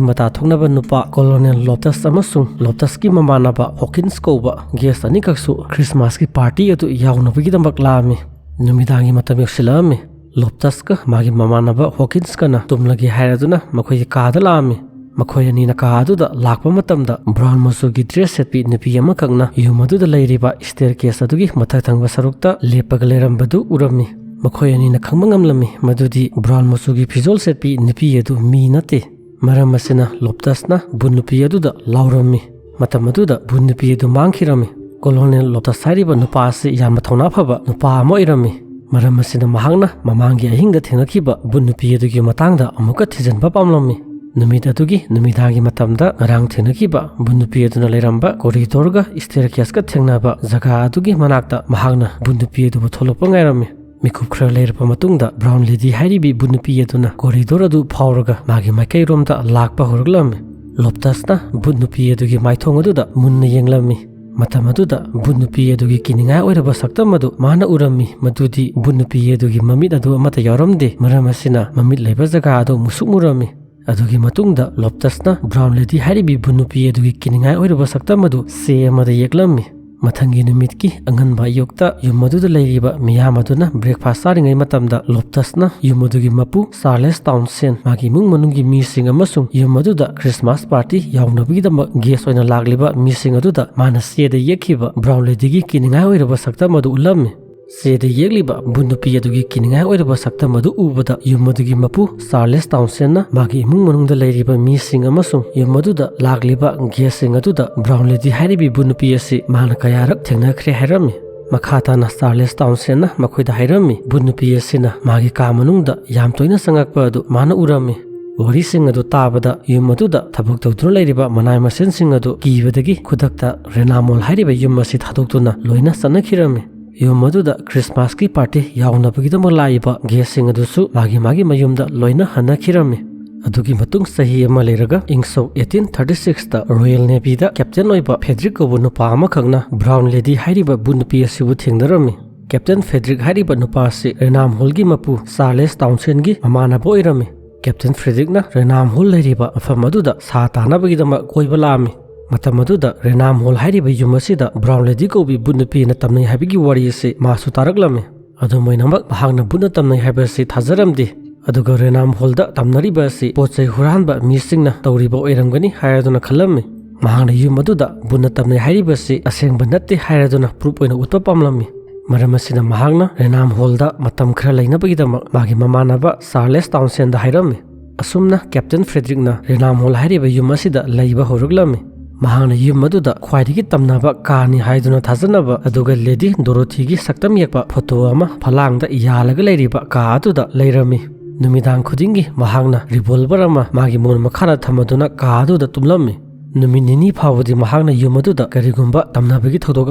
ꯃꯇꯥ ꯊꯣꯛꯅꯕ ꯅꯨꯄꯥ Colonel Loftus ꯑꯃꯁꯨꯡ Loftusꯀꯤ ꯃꯃꯥꯟꯅꯕ Hawkins ꯀꯧꯕ guest ꯑꯅꯤꯈꯛꯁꯨ Christmasꯀꯤ party ꯑꯗꯨ ꯌꯥꯎꯅꯕꯒꯤꯗꯃꯛ ꯂꯥꯛꯑꯝꯃꯤ꯫ ꯅꯨꯃꯤꯗꯥꯡꯒꯤ ꯃꯇꯝ ꯌꯧꯁꯤꯜꯂꯛꯑꯝꯃꯤ꯫ Loftusꯀ ꯃꯥꯒꯤ ꯃꯃꯥꯟꯅꯕ Hawkinsꯀꯅ ꯇꯨꯝꯂꯒꯦ ꯍꯥꯏꯔꯗꯨꯅ ꯃꯈꯣꯏꯒꯤ ꯀꯥꯗ ꯂꯥꯛꯑꯝꯃꯤ꯫ ꯃꯈꯣꯏ ꯑꯅꯤꯅ ꯀꯥ ꯑꯗꯨꯗ ꯂꯥꯛꯄ ꯃꯇꯝꯗ brown ꯃꯆꯨꯒꯤ dress ꯁꯦꯠꯄꯤ ꯅꯨꯄꯤ ꯑꯃꯈꯛꯅ ꯌꯨꯝ ꯑꯗꯨꯗ ꯂꯩꯔꯤꯕ staircase ꯑꯗꯨꯒꯤ ꯃꯊꯛ ꯊꯪꯕ ꯁꯔꯨꯛꯇ ꯂꯦꯞꯄꯒ ꯂꯩꯔꯝꯕꯗꯨ ꯎꯔꯝꯃꯤ꯫ ꯃꯈꯣꯏ ꯑꯅꯤꯅ ꯈꯪꯕ ꯉꯝꯂꯝꯃꯤ ꯃꯗꯨꯗꯤ brown ꯃꯆꯨꯒꯤ ꯐꯤꯖꯣꯜ ꯁꯦꯠꯄꯤ ꯅꯨꯄꯤ ꯑꯗꯨ ꯃꯤ ꯅꯠꯇꯦ꯫ ꯃꯔꯝ ꯑꯁꯤꯅ ꯂꯣꯞꯇꯁꯅ ꯚꯨꯠ ꯅꯨꯄꯤ ꯑꯗꯨꯗ ꯂꯥꯎꯔꯝꯃꯤ꯫ ꯃꯇꯝ ꯑꯗꯨꯗ ꯚꯨꯠ ꯅꯨꯄꯤ ꯑꯗꯨ ꯃꯥꯡꯈꯤꯔꯝꯃꯤ꯫ ꯀꯣꯂꯣꯅꯦꯜ ꯂꯣꯞꯇꯁ ꯍꯥꯏꯔꯤꯕ ꯅꯨꯄꯥ ꯑꯁꯤ ꯌꯥꯝꯅ ꯊꯧꯅꯥ ꯐꯕ ꯅꯨꯄꯥ ꯑꯃ ꯑꯣꯏꯔꯝꯃꯤ꯫ ꯃꯔꯝ ꯑꯁꯤꯅ ꯃꯍꯥꯛꯅ ꯃꯃꯥꯡꯒꯤ ꯑꯍꯤꯡꯗ ꯊꯦꯡꯅꯈꯤꯕ ꯚꯨꯠ ꯅꯨꯄꯤ ꯑꯗꯨꯒꯤ ꯃꯇꯥꯡꯗ ꯑꯃꯨꯛꯀ ꯊꯤꯖꯤꯟꯕ ꯄꯥꯝꯂꯝꯃꯤ꯫ ꯅꯨꯃꯤꯠ ꯑꯗꯨꯒꯤ ꯅꯨꯃꯤꯗꯥꯡꯒꯤ ꯃꯇꯝꯗ ꯉꯔꯥꯡ ꯊꯦꯡꯅꯈꯤꯕ ꯚꯨꯠ ꯅꯨꯄꯤ ꯑꯗꯨꯅ ꯂꯩꯔꯝꯕ ꯀꯣꯔꯤꯗꯣꯔꯒ ꯁ꯭ꯇꯦꯔꯀꯦꯁꯀ ꯊꯦꯡꯅꯕ ꯖꯒꯥ ꯑꯗꯨꯒꯤ ꯃꯅꯥꯛꯇ ꯃꯍꯥꯛꯅ ꯚꯨꯠ ꯅꯨꯄꯤ ꯑꯗꯨꯕꯨ ꯊꯣꯛꯂꯛꯄ ꯉꯥꯏꯔꯝꯃꯤ꯫ ꯃꯤꯀꯨꯞ ꯈꯔ ꯂꯩꯔꯕ ꯃꯇꯨꯡꯗ ꯕ꯭ꯔꯥꯎꯟ ꯂꯦꯗꯤ ꯍꯥꯏꯔꯤꯕꯤ ꯚꯨꯠ ꯅꯨꯄꯤ ꯑꯗꯨꯅ ꯀꯣꯔꯤꯗꯣꯔ ꯑꯗꯨ ꯐꯥꯎꯔꯒ ꯃꯥꯒꯤ ꯃꯥꯏꯀꯩꯔꯣꯝꯗ ꯂꯥꯛꯄ ꯍꯧꯔꯛꯂꯝꯃꯤ꯫ ꯂꯣꯞꯇꯁꯅ ꯚꯨꯠ ꯅꯨꯄꯤ ꯑꯗꯨꯒꯤ ꯃꯥꯏꯊꯣꯡ ꯑꯗꯨꯗ ꯃꯨꯟꯅ ꯌꯦꯡꯂꯝꯃꯤ꯫ ꯃꯇꯝ ꯑꯗꯨꯗ ꯚꯨꯠ ꯅꯨꯄꯤ ꯑꯗꯨꯒꯤ ꯀꯤꯅꯤꯡꯉꯥꯏ ꯑꯣꯏꯔꯕ ꯁꯛꯇꯝ ꯑꯗꯨ ꯃꯥꯅ ꯎꯔꯝꯃꯤ, ꯃꯗꯨꯗꯤ ꯚꯨꯠ ꯅꯨꯄꯤ ꯑꯗꯨꯒꯤ ꯃꯃꯤꯠ ꯑꯗꯨ ꯑꯃꯠꯇ ꯌꯥꯎꯔꯝꯗꯦ꯫ ꯃꯔꯝ ꯑꯁꯤꯅ ꯃꯃꯤꯠ ꯂꯩꯕ ꯖꯒꯥ ꯑꯗꯨ ꯃꯨꯁꯨꯛ ꯃꯨꯔꯝꯃꯤ꯫ ꯑꯗꯨꯒꯤ ꯃꯇꯨꯡꯗ ꯂꯣꯞꯇꯁꯅ ꯕ꯭ꯔꯥꯎꯟ ꯂꯦꯗꯤ ꯍꯥꯏꯔꯤꯕꯤ ꯚꯨꯠ ꯅꯨꯄꯤ ꯑꯗꯨꯒꯤ ꯀꯤꯅꯤꯡꯉꯥꯏ ꯑꯣꯏꯔꯕ ꯁꯛꯇꯝ ꯑꯗꯨ ꯆꯦ ꯑꯃꯗ ꯌꯦꯛꯂꯝꯃꯤ꯫ ꯃꯊꯪꯒꯤ ꯅꯨꯃꯤꯠꯀꯤ ꯑꯉꯟꯕ ꯑꯌꯨꯛꯇ ꯌꯨꯝ ꯑꯗꯨꯗ ꯂꯩꯔꯤꯕ ꯃꯤꯌꯥꯝ ꯑꯗꯨꯅ ꯕ꯭ꯔꯦꯛꯐꯥꯁ ꯆꯥꯔꯤꯉꯩ ꯃꯇꯝꯗ ꯂꯣꯞꯇꯁꯅ ꯌꯨꯝ ꯑꯗꯨꯒꯤ ꯃꯄꯨ ꯆꯥꯔꯂꯦꯁ ꯇꯥꯎꯟꯁꯦꯟ, ꯃꯥꯒꯤ ꯏꯃꯨꯡ ꯃꯅꯨꯡꯒꯤ ꯃꯤꯁꯤꯡ ꯑꯃꯁꯨꯡ ꯌꯨꯝ ꯑꯗꯨꯗ ꯈ꯭ꯔꯤꯁꯃꯥꯁ ꯄꯥꯔꯇꯤ ꯌꯥꯎꯅꯕꯒꯤꯗꯃꯛ ꯒꯦꯁ ꯑꯣꯏꯅ ꯂꯥꯛꯂꯤꯕ ꯃꯤꯁꯤꯡ ꯑꯗꯨꯗ ꯃꯥꯅ ꯆꯦꯗ ꯌꯦꯛꯈꯤꯕ ꯕ꯭ꯔꯥꯎꯟ ꯂꯦꯗꯤꯒꯤ ꯀꯤꯅꯤꯡꯉꯥꯏ ꯑꯣꯏꯔꯕ ꯁꯛꯇꯝ ꯑꯗꯨ ꯎꯠꯂꯝꯃꯤ꯫ ꯆꯦꯗ ꯌꯦꯛꯂꯤꯕ ꯚꯨꯠ ꯅꯨꯄꯤ ꯑꯗꯨꯒꯤ ꯀꯤꯅꯤꯡꯉꯥꯏ ꯑꯣꯏꯔꯕ ꯁꯛꯇꯝ ꯑꯗꯨ ꯎꯕꯗ ꯌꯨꯝ ꯑꯗꯨꯒꯤ ꯃꯄꯨ ꯆꯥꯔꯂꯦꯁ ꯇꯥꯎꯟꯁꯦꯟꯅ ꯃꯥꯒꯤ ꯏꯃꯨꯡ ꯃꯅꯨꯡꯗ ꯂꯩꯔꯤꯕ ꯃꯤꯁꯤꯡ ꯑꯃꯁꯨꯡ ꯌꯨꯝ ꯑꯗꯨꯗ ꯂꯥꯛꯂꯤꯕ ꯒꯦꯁꯁꯤꯡ ꯑꯗꯨꯗ ꯕ꯭ꯔꯥꯎꯟ ꯂꯦꯗꯤ ꯍꯥꯏꯔꯤꯕꯤ ꯚꯨꯠ ꯅꯨꯄꯤ ꯑꯁꯤ ꯃꯥꯅ ꯀꯌꯥꯔꯛ ꯊꯦꯡꯅꯈ꯭ꯔꯦ ꯍꯥꯏꯔꯝꯃꯤ꯫ ꯃꯈꯥ ꯇꯥꯅ ꯆꯥꯔꯂꯦꯁ ꯇꯥꯎꯟꯁꯦꯟꯅ ꯃꯈꯣꯏꯗ ꯍꯥꯏꯔꯝꯃꯤ, ꯚꯨꯠ ꯅꯨꯄꯤ ꯑꯁꯤꯅ ꯃꯥꯒꯤ ꯀꯥ ꯃꯅꯨꯡꯗ ꯌꯥꯝ ꯇꯣꯏꯅ ꯆꯪꯉꯛꯄ ꯑꯗꯨ ꯃꯥꯅ ꯎꯔꯝꯃꯤ꯫ ꯋꯥꯔꯤꯁꯤꯡ ꯑꯗꯨ ꯇꯥꯕꯗ ꯌꯨꯝ ꯑꯗꯨꯗ ꯊꯕꯛ ꯇꯧꯗꯨꯅ ꯂꯩꯔꯤꯕ ꯃꯅꯥꯏ ꯃꯁꯤꯟꯁꯤꯡ ꯑꯗꯨ ꯀꯤꯕꯗꯒꯤ ꯈꯨꯗꯛꯇ ꯔꯦꯅꯥꯃꯣꯜ ꯍꯥꯏꯔꯤꯕ ꯌꯨꯝ ꯑꯁꯤ ꯊꯥꯗꯣꯛꯇꯨꯅ ꯂꯣꯏꯅ ꯆꯠꯅꯈꯤꯔꯝꯃꯤ꯫ ꯌꯨꯝ ꯑꯗꯨꯗ ꯈ꯭ꯔꯤꯁꯃꯥꯁꯀꯤ ꯄꯥꯔꯇꯤ ꯌꯥꯎꯅꯕꯒꯤꯗꯃꯛ ꯂꯥꯛꯏꯕ ꯒꯦꯁꯁꯤꯡ ꯑꯗꯨꯁꯨ ꯃꯥꯒꯤ ꯃꯥꯒꯤ ꯃꯌꯨꯝꯗ ꯂꯣꯏꯅ ꯍꯟꯅꯈꯤꯔꯝꯃꯤ꯫ ꯑꯗꯨꯒꯤ ꯃꯇꯨꯡ ꯆꯍꯤ ꯑꯃ ꯂꯩꯔꯒ ꯏꯪ ꯁꯣꯛ eighteen thirty sixꯇ ꯔꯣꯌꯦꯜ ꯅꯦꯚꯤꯗ ꯀꯦꯞꯇꯦꯟ ꯑꯣꯏꯕ ꯐꯦꯗ꯭ꯔꯤꯛ ꯀꯧꯕ ꯅꯨꯄꯥ ꯑꯃꯈꯛꯅ ꯕ꯭ꯔꯥꯎꯟ ꯂꯦꯗꯤ ꯍꯥꯏꯔꯤꯕ ꯚꯨꯠ ꯅꯨꯄꯤ ꯑꯁꯤꯕꯨ ꯊꯦꯡꯅꯔꯝꯃꯤ꯫ ꯀꯦꯞꯇꯦꯟ ꯐꯦꯗ꯭ꯔꯤꯛ ꯍꯥꯏꯔꯤꯕ ꯅꯨꯄꯥ ꯑꯁꯤ ꯔꯦꯅꯥꯝ ꯍꯣꯜꯒꯤ ꯃꯄꯨ ꯆꯥꯔꯂꯦꯁ ꯇꯥꯎꯟꯁꯦꯟꯒꯤ ꯃꯃꯥꯟꯅꯕ ꯑꯣꯏꯔꯝꯃꯤ꯫ ꯀꯦꯞꯇꯦꯟ ꯐ꯭ꯔꯦꯗ꯭ꯔꯤꯛꯅ ꯔꯦꯅꯥꯝ ꯍꯣꯜ ꯂꯩꯔꯤꯕ ꯃꯐꯝ ꯑꯗꯨꯗ ꯁꯥ ꯇꯥꯅꯕꯒꯤꯗꯃꯛ ꯀꯣꯏꯕ ꯂꯥꯛꯑꯝꯃꯤ꯫ ꯃꯇꯝ ꯑꯗꯨꯗ ꯔꯦꯅꯥꯝ ꯍꯣꯜ ꯍꯥꯏꯔꯤꯕ ꯌꯨꯝ ꯑꯁꯤꯗ ꯕ꯭ꯔꯥꯎꯟ ꯂꯦꯗꯤ ꯀꯧꯕꯤ ꯚꯨꯠ ꯅꯨꯄꯤꯅ ꯇꯝꯅꯩ ꯍꯥꯏꯕꯒꯤ ꯋꯥꯔꯤ ꯑꯁꯤ ꯃꯥꯁꯨ ꯇꯥꯔꯛꯂꯝꯃꯤ꯫ ꯑꯗꯨꯝ ꯑꯣꯏꯅꯃꯛ, ꯃꯍꯥꯛꯅ ꯚꯨꯠꯅ ꯇꯝꯅꯩ ꯍꯥꯏꯕ ꯑꯁꯤ ꯊꯥꯖꯔꯝꯗꯦ꯫ ꯑꯗꯨꯒ ꯔꯦꯅꯥꯝ ꯍꯣꯜꯗ ꯇꯝꯅꯔꯤꯕ ꯑꯁꯤ ꯄꯣꯠ ꯆꯩ ꯍꯨꯔꯥꯟꯕ ꯃꯤꯁꯤꯡꯅ ꯇꯧꯔꯤꯕ ꯑꯣꯏꯔꯝꯒꯅꯤ ꯍꯥꯏꯔꯗꯨꯅ ꯈꯜꯂꯝꯃꯤ꯫ ꯃꯍꯥꯛꯅ ꯌꯨꯝ ꯑꯗꯨꯗ ꯚꯨꯠꯅ ꯇꯝꯅꯩ ꯍꯥꯏꯔꯤꯕ ꯑꯁꯤ ꯑꯁꯦꯡꯕ ꯅꯠꯇꯦ ꯍꯥꯏꯔꯗꯨꯅ ꯄ꯭ꯔꯨꯞ ꯑꯣꯏꯅ ꯎꯠꯄ ꯄꯥꯝꯂꯝꯃꯤ꯫ ꯃꯔꯝ ꯑꯁꯤꯅ ꯃꯍꯥꯛꯅ ꯔꯦꯅꯥꯝ ꯍꯣꯜꯗ ꯃꯇꯝ ꯈꯔ ꯂꯩꯅꯕꯒꯤꯗꯃꯛ ꯃꯥꯒꯤ ꯃꯃꯥꯟꯅꯕ ꯆꯥꯔꯂꯦꯁ ꯇꯥꯎꯟꯁꯦꯟꯗ ꯍꯥꯏꯔꯝꯃꯤ꯫ ꯑꯁꯨꯝꯅ ꯀꯦꯞꯇꯦꯟ ꯐ꯭ꯔꯦꯗꯔꯤꯛꯅ ꯔꯦꯅꯥꯝ ꯍꯣꯜ ꯍꯥꯏꯔꯤꯕ ꯌꯨꯝ ꯑꯁꯤꯗ ꯂꯩꯕ ꯍꯧꯔꯛꯂꯝꯃꯤ꯫ ꯃꯍꯥꯛꯅ ꯌꯨꯝ ꯑꯗꯨꯗ ꯈ꯭ꯋꯥꯏꯗꯒꯤ ꯇꯝꯅꯕ ꯀꯥꯅꯤ ꯍꯥꯏꯗꯨꯅ ꯊꯥꯖꯅꯕ ꯑꯗꯨꯒ ꯂꯦꯗꯤ ꯗꯣꯔꯣꯊꯤꯒꯤ ꯁꯛꯇꯝ ꯌꯦꯛꯄ ꯐꯣꯇꯣ ꯑꯃ ꯐꯂꯥꯡꯗ ꯌꯥꯜꯂꯒ ꯂꯩꯔꯤꯕ ꯀꯥ ꯑꯗꯨꯗ ꯂꯩꯔꯝꯃꯤ꯫ ꯅꯨꯃꯤꯗꯥꯡ ꯈꯨꯗꯤꯡꯒꯤ ꯃꯍꯥꯛꯅ ꯔꯤꯚꯣꯜꯚꯔ ꯑꯃ ꯃꯥꯒꯤ ꯃꯣꯟ ꯃꯈꯥꯗ ꯊꯝꯃꯗꯨꯅ ꯀꯥ ꯑꯗꯨꯗ ꯇꯨꯝꯂꯝꯃꯤ꯫ ꯅꯨꯃꯤꯠ ꯅꯤꯅꯤ ꯐꯥꯎꯕꯗꯤ ꯃꯍꯥꯛꯅ ꯌꯨꯝ ꯑꯗꯨꯗ ꯀꯔꯤꯒꯨꯝꯕ ꯇꯝꯅꯕꯒꯤ ꯊꯧꯗꯣꯛ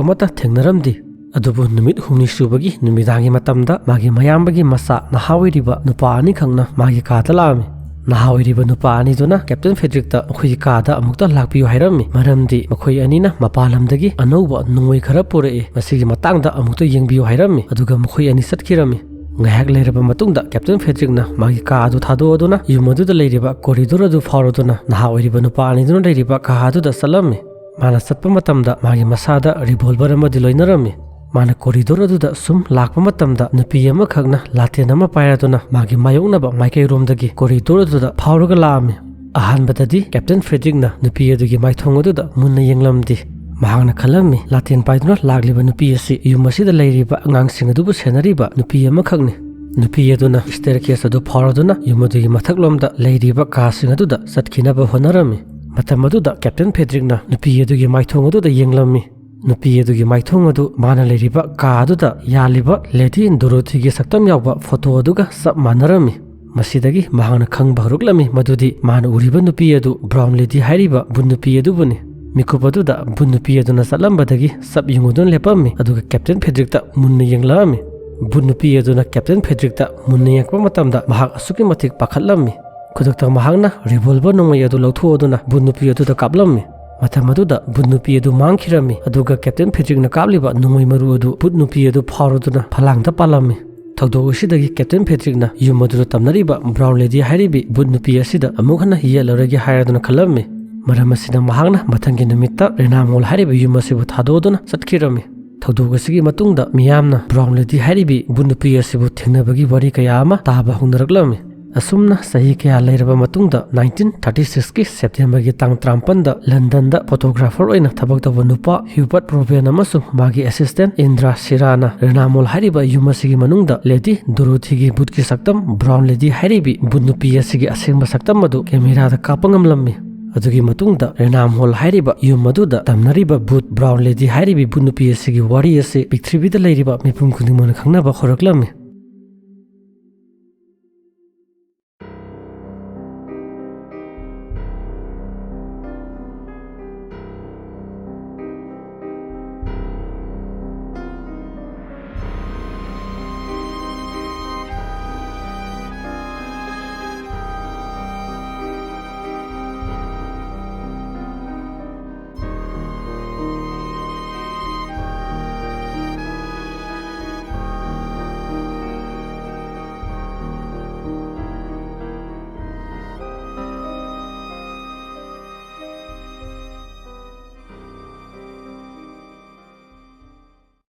ꯑꯃꯠꯇ ꯊꯦꯡꯅꯔꯝꯗꯦ꯫ ꯑꯗꯨꯕꯨ ꯅꯨꯃꯤꯠ ꯍꯨꯝꯅꯤ ꯁꯨꯕꯒꯤ ꯅꯨꯃꯤꯗꯥꯡꯒꯤ ꯃꯇꯝꯗ ꯃꯥꯒꯤ ꯃꯌꯥꯝꯕꯒꯤ ꯃꯆꯥ ꯅꯍꯥ ꯑꯣꯏꯔꯤꯕ ꯅꯨꯄꯥ ꯑꯅꯤꯈꯛꯅ ꯃꯥꯒꯤ ꯀꯥꯗ ꯂꯥꯛꯑꯝꯃꯤ꯫ ꯅꯍꯥ ꯑꯣꯏꯔꯤꯕ ꯅꯨꯄꯥ ꯑꯅꯤꯗꯨꯅ ꯀꯦꯞꯇꯦꯟ ꯐ꯭ꯔꯦꯗꯔꯤꯛꯇ ꯃꯈꯣꯏꯒꯤ ꯀꯥꯗ ꯑꯃꯨꯛꯇ ꯂꯥꯛꯄꯤꯌꯨ ꯍꯥꯏꯔꯝꯃꯤ, ꯃꯔꯝꯗꯤ ꯃꯈꯣꯏ ꯑꯅꯤꯅ ꯃꯄꯥꯟ ꯂꯝꯗꯒꯤ ꯑꯅꯧꯕ ꯅꯣꯡꯃꯩ ꯈꯔ ꯄꯨꯔꯛꯑꯦ, ꯃꯁꯤꯒꯤ ꯃꯇꯥꯡꯗ ꯑꯃꯨꯛꯇ ꯌꯦꯡꯕꯤꯌꯨ ꯍꯥꯏꯔꯝꯃꯤ꯫ ꯑꯗꯨꯒ ꯃꯈꯣꯏ ꯑꯅꯤ ꯆꯠꯈꯤꯔꯝꯃꯤ꯫ ꯉꯥꯏꯍꯥꯛ ꯂꯩꯔꯕ ꯃꯇꯨꯡꯗ ꯀꯦꯞꯇꯦꯟ ꯐ꯭ꯔꯦꯗꯔꯤꯛꯅ ꯃꯥꯒꯤ ꯀꯥ ꯑꯗꯨ ꯊꯥꯗꯣꯛꯑꯗꯨꯅ ꯌꯨꯝ ꯑꯗꯨꯗ ꯂꯩꯔꯤꯕ ꯀꯣꯔꯤꯗꯣꯔ ꯑꯗꯨ ꯐꯥꯎꯔꯗꯨꯅ ꯅꯍꯥ ꯑꯣꯏꯔꯤꯕ ꯅꯨꯄꯥ ꯑꯅꯤꯗꯨꯅ ꯂꯩꯔꯤꯕ ꯀꯥ ꯑꯗꯨꯗ ꯆꯠꯂꯝꯃꯤ꯫ ꯃꯥꯅ ꯆꯠꯄ ꯃꯇꯝꯗ ꯃꯥꯒꯤ ꯃꯁꯥꯗ ꯔꯤꯚꯣꯜꯚꯔ ꯑꯃꯗꯤ ꯂꯣꯏꯅꯔꯝꯃꯤ꯫ ꯃꯥꯅ ꯀꯣꯔꯤꯗꯣꯔ ꯑꯗꯨꯗ ꯁꯨꯝ ꯂꯥꯛꯄ ꯃꯇꯝꯗ ꯅꯨꯄꯤ ꯑꯃꯈꯛꯅ ꯂꯥꯇꯦꯟ ꯑꯃ ꯄꯥꯏꯔꯗꯨꯅ ꯃꯥꯒꯤ ꯃꯥꯌꯣꯛꯅꯕ ꯃꯥꯏꯀꯩꯔꯣꯝꯗꯒꯤ ꯀꯣꯔꯤꯗꯣꯔ ꯑꯗꯨꯗ ꯐꯥꯎꯔꯒ ꯂꯥꯛꯑꯝꯃꯤ꯫ ꯑꯍꯥꯟꯕꯗꯗꯤ ꯀꯦꯞꯇꯦꯟ ꯐ꯭ꯔꯦꯗꯔꯤꯛꯅ ꯅꯨꯄꯤ ꯑꯗꯨꯒꯤ ꯃꯥꯏꯊꯣꯡ ꯑꯗꯨꯗ ꯃꯨꯟꯅ ꯌꯦꯡꯂꯝꯗꯦ꯫ ꯃꯍꯥꯛꯅ ꯈꯜꯂꯝꯃꯤ, ꯂꯥꯇꯦꯟ ꯄꯥꯏꯗꯨꯅ ꯂꯥꯛꯂꯤꯕ ꯅꯨꯄꯤ ꯑꯁꯤ ꯌꯨꯝ ꯑꯁꯤꯗ ꯂꯩꯔꯤꯕ ꯑꯉꯥꯡꯁꯤꯡ ꯑꯗꯨꯕꯨ ꯁꯦꯟꯅꯔꯤꯕ ꯅꯨꯄꯤ ꯑꯃꯈꯛꯅꯤ꯫ ꯅꯨꯄꯤ ꯑꯗꯨꯅ staircase ꯑꯗꯨ ꯐꯥꯎꯔꯗꯨꯅ ꯌꯨꯝ ꯑꯗꯨꯒꯤ ꯃꯊꯛꯂꯣꯝꯗ ꯂꯩꯔꯤꯕ ꯀꯥꯁꯤꯡ ꯑꯗꯨꯗ ꯆꯠꯈꯤꯅꯕ ꯍꯣꯠꯅꯔꯝꯃꯤ꯫ ꯃꯇꯝ ꯑꯗꯨꯗ ꯀꯦꯞꯇꯦꯟ ꯐ꯭ꯔꯦꯗꯔꯤꯛꯅ ꯅꯨꯄꯤ ꯑꯗꯨꯒꯤ ꯃꯥꯏꯊꯣꯡ ꯑꯗꯨꯗ ꯌꯦꯡꯂꯝꯃꯤ꯫ ꯅꯨꯄꯤ ꯑꯗꯨꯒꯤ ꯃꯥꯏꯊꯣꯡ ꯑꯗꯨ ꯃꯥꯅ ꯂꯩꯔꯤꯕ ꯀꯥ ꯑꯗꯨꯗ ꯌꯥꯜꯂꯤꯕ ꯂꯦꯗꯤ ꯗꯣꯔꯣꯊꯤꯒꯤ ꯁꯛꯇꯝ ꯌꯥꯎꯕ ꯐꯣꯇꯣ ꯑꯗꯨꯒ ꯆꯞ ꯃꯥꯟꯅꯔꯝꯃꯤ꯫ ꯃꯁꯤꯗꯒꯤ ꯃꯍꯥꯛꯅ ꯈꯪꯕ ꯍꯧꯔꯛꯂꯝꯃꯤ ꯃꯗꯨꯗꯤ ꯃꯥꯅ ꯎꯔꯤꯕ ꯅꯨꯄꯤ ꯑꯗꯨ ꯕ꯭ꯔꯥꯎꯟ ꯂꯦꯗꯤ ꯍꯥꯏꯔꯤꯕ ꯕꯨꯠ ꯅꯨꯄꯤ ꯑꯗꯨꯕꯨꯅꯤ꯫ ꯃꯤꯀꯨꯞ ꯑꯗꯨꯗ ꯕꯨꯠ ꯅꯨꯄꯤ ꯑꯗꯨꯅ ꯆꯠꯂꯝꯕꯗꯒꯤ ꯆꯞ ꯌꯨꯡꯉꯨꯗꯨꯅ ꯂꯦꯞꯄꯝꯃꯤ, ꯑꯗꯨꯒ ꯀꯦꯞꯇꯦꯟ ꯐ꯭ꯔꯦꯗꯔꯤꯛꯇ ꯃꯨꯟꯅ ꯌꯦꯡꯂꯛꯑꯝꯃꯤ꯫ ꯕꯨꯠ ꯅꯨꯄꯤ ꯑꯗꯨꯅ ꯀꯦꯞꯇꯦꯟ ꯐ꯭ꯔꯦꯗꯔꯤꯛꯇ ꯃꯨꯟꯅ ꯌꯦꯡꯉꯛꯄ ꯃꯇꯝꯗ ꯃꯍꯥꯛ ꯑꯁꯨꯛꯀꯤ ꯃꯇꯤꯛ ꯄꯥꯈꯠꯂꯝꯃꯤ꯫ ꯈꯨꯗꯛꯇ ꯃꯍꯥꯛꯅ ꯔꯤꯚꯣꯜꯚꯔ ꯅꯣꯡꯃꯩ ꯑꯗꯨ ꯂꯧꯊꯣꯛꯑꯗꯨꯅ ꯕꯨꯠ ꯅꯨꯄꯤ ꯑꯗꯨꯗ ꯀꯥꯞꯂꯝꯃꯤ꯫ ꯃꯇꯝ ꯑꯗꯨꯗ ꯕꯨꯠ ꯅꯨꯄꯤ ꯑꯗꯨ ꯃꯥꯡꯈꯤꯔꯝꯃꯤ, ꯑꯗꯨꯒ ꯀꯦꯞꯇꯦꯟ ꯐ꯭ꯔꯦꯗꯔꯤꯛꯅ ꯀꯥꯞꯂꯤꯕ ꯅꯣꯡꯃꯩ ꯃꯔꯨ ꯑꯗꯨ ꯕꯨꯠ ꯅꯨꯄꯤ ꯑꯗꯨ ꯐꯥꯎꯔꯗꯨꯅ ꯐꯂꯥꯡꯗ ꯄꯥꯜꯂꯝꯃꯤ꯫ ꯊꯧꯗꯣꯛ ꯑꯁꯤꯗꯒꯤ ꯀꯦꯞꯇꯦꯟ ꯐ꯭ꯔꯦꯗꯔꯤꯛꯅ ꯌꯨꯝ ꯑꯗꯨꯗ ꯇꯝꯅꯔꯤꯕ ꯕ꯭ꯔꯥꯎꯟ ꯂꯦꯗꯤ ꯍꯥꯏꯔꯤꯕꯤ ꯕꯨꯠ ꯅꯨꯄꯤ ꯑꯁꯤꯗ ꯑꯃꯨꯛ ꯍꯟꯅ ꯌꯦꯠꯂꯔꯣꯏꯒꯦ ꯍꯥꯏꯔꯗꯨꯅ ꯈꯜꯂꯝꯃꯤ꯫ ꯃꯔꯝ ꯑꯁꯤꯅ ꯃꯍꯥꯛꯅ ꯃꯊꯪꯒꯤ ꯅꯨꯃꯤꯠꯇ ꯔꯦꯅꯥꯃꯣꯜ ꯍꯥꯏꯔꯤꯕ ꯌꯨꯝ ꯑꯁꯤꯕꯨ ꯊꯥꯗꯣꯛꯑꯗꯨꯅ ꯆꯠꯈꯤꯔꯝꯃꯤ꯫ ꯊꯧꯗꯣꯛ ꯑꯁꯤꯒꯤ ꯃꯇꯨꯡꯗ ꯃꯤꯌꯥꯝꯅ ꯕ꯭ꯔꯥꯎꯟ ꯂꯦꯗꯤ ꯍꯥꯏꯔꯤꯕꯤ ꯕꯨꯠ ꯅꯨꯄꯤ ꯑꯁꯤꯕꯨ ꯊꯦꯡꯅꯕꯒꯤ ꯋꯥꯔꯤ ꯀꯌꯥ ꯑꯃ ꯇꯥꯕ ꯍꯧꯅꯔꯛꯂꯝꯃꯤ꯫ ꯑꯁꯨꯝꯅ ꯆꯍꯤ ꯀꯌꯥ ꯂꯩꯔꯕ ꯃꯇꯨꯡꯗ, ꯅꯥꯏꯟꯇꯤꯟ ꯊꯥꯔꯇꯤ ꯁꯤꯛꯁꯀꯤ ꯁꯦꯞꯇꯦꯝꯕꯔꯒꯤ ꯇꯥꯡ ꯇꯔꯥꯃꯥꯄꯟꯗ ꯂꯟꯗꯟꯗ ꯐꯣꯇꯣꯒ꯭ꯔꯥꯐꯔ ꯑꯣꯏꯅ ꯊꯕꯛ ꯇꯧꯕ ꯅꯨꯄꯥ ꯍ꯭ꯌꯨꯕꯔꯠ ꯔꯣꯕꯦꯟ ꯑꯃꯁꯨꯡ ꯃꯥꯒꯤ ꯑꯦꯁꯤꯁꯇꯦꯟ ꯏꯟꯗ꯭ꯔꯥ ꯁꯤꯔꯥꯅ ꯔꯦꯅꯥꯝ ꯍꯣꯜ ꯍꯥꯏꯔꯤꯕ ꯌꯨꯝ ꯑꯁꯤꯒꯤ ꯃꯅꯨꯡꯗ ꯂꯦꯗꯤ ꯗꯣꯔꯣꯊꯤꯒꯤ ꯚꯨꯠꯀꯤ ꯁꯛꯇꯝ ꯕ꯭ꯔꯥꯎꯟ ꯂꯦꯗꯤ ꯍꯥꯏꯔꯤꯕꯤ ꯚꯨꯠ ꯅꯨꯄꯤ ꯑꯁꯤꯒꯤ ꯑꯁꯦꯡꯕ ꯁꯛꯇꯝ ꯑꯗꯨ ꯀꯦꯃꯦꯔꯥꯗ ꯀꯥꯞꯄ ꯉꯝꯂꯝꯃꯤ꯫ ꯑꯗꯨꯒꯤ ꯃꯇꯨꯡꯗ ꯔꯦꯅꯥꯝ ꯍꯣꯜ ꯍꯥꯏꯔꯤꯕ ꯌꯨꯝ ꯑꯗꯨꯗ ꯇꯝꯅꯔꯤꯕ ꯚꯨꯠ ꯕ꯭ꯔꯥꯎꯟ ꯂꯦꯗꯤ ꯍꯥꯏꯔꯤꯕꯤ ꯚꯨꯠ ꯅꯨꯄꯤ ꯑꯁꯤꯒꯤ ꯋꯥꯔꯤ ꯑꯁꯤ ꯄ꯭ꯔꯤꯊꯤꯕꯤꯗ ꯂꯩꯔꯤꯕ ꯃꯤꯄꯨꯝ ꯈꯨꯗꯤꯡꯃꯛꯅ ꯈꯪꯅꯕ ꯍꯧꯔꯛꯂꯝꯃꯤ꯫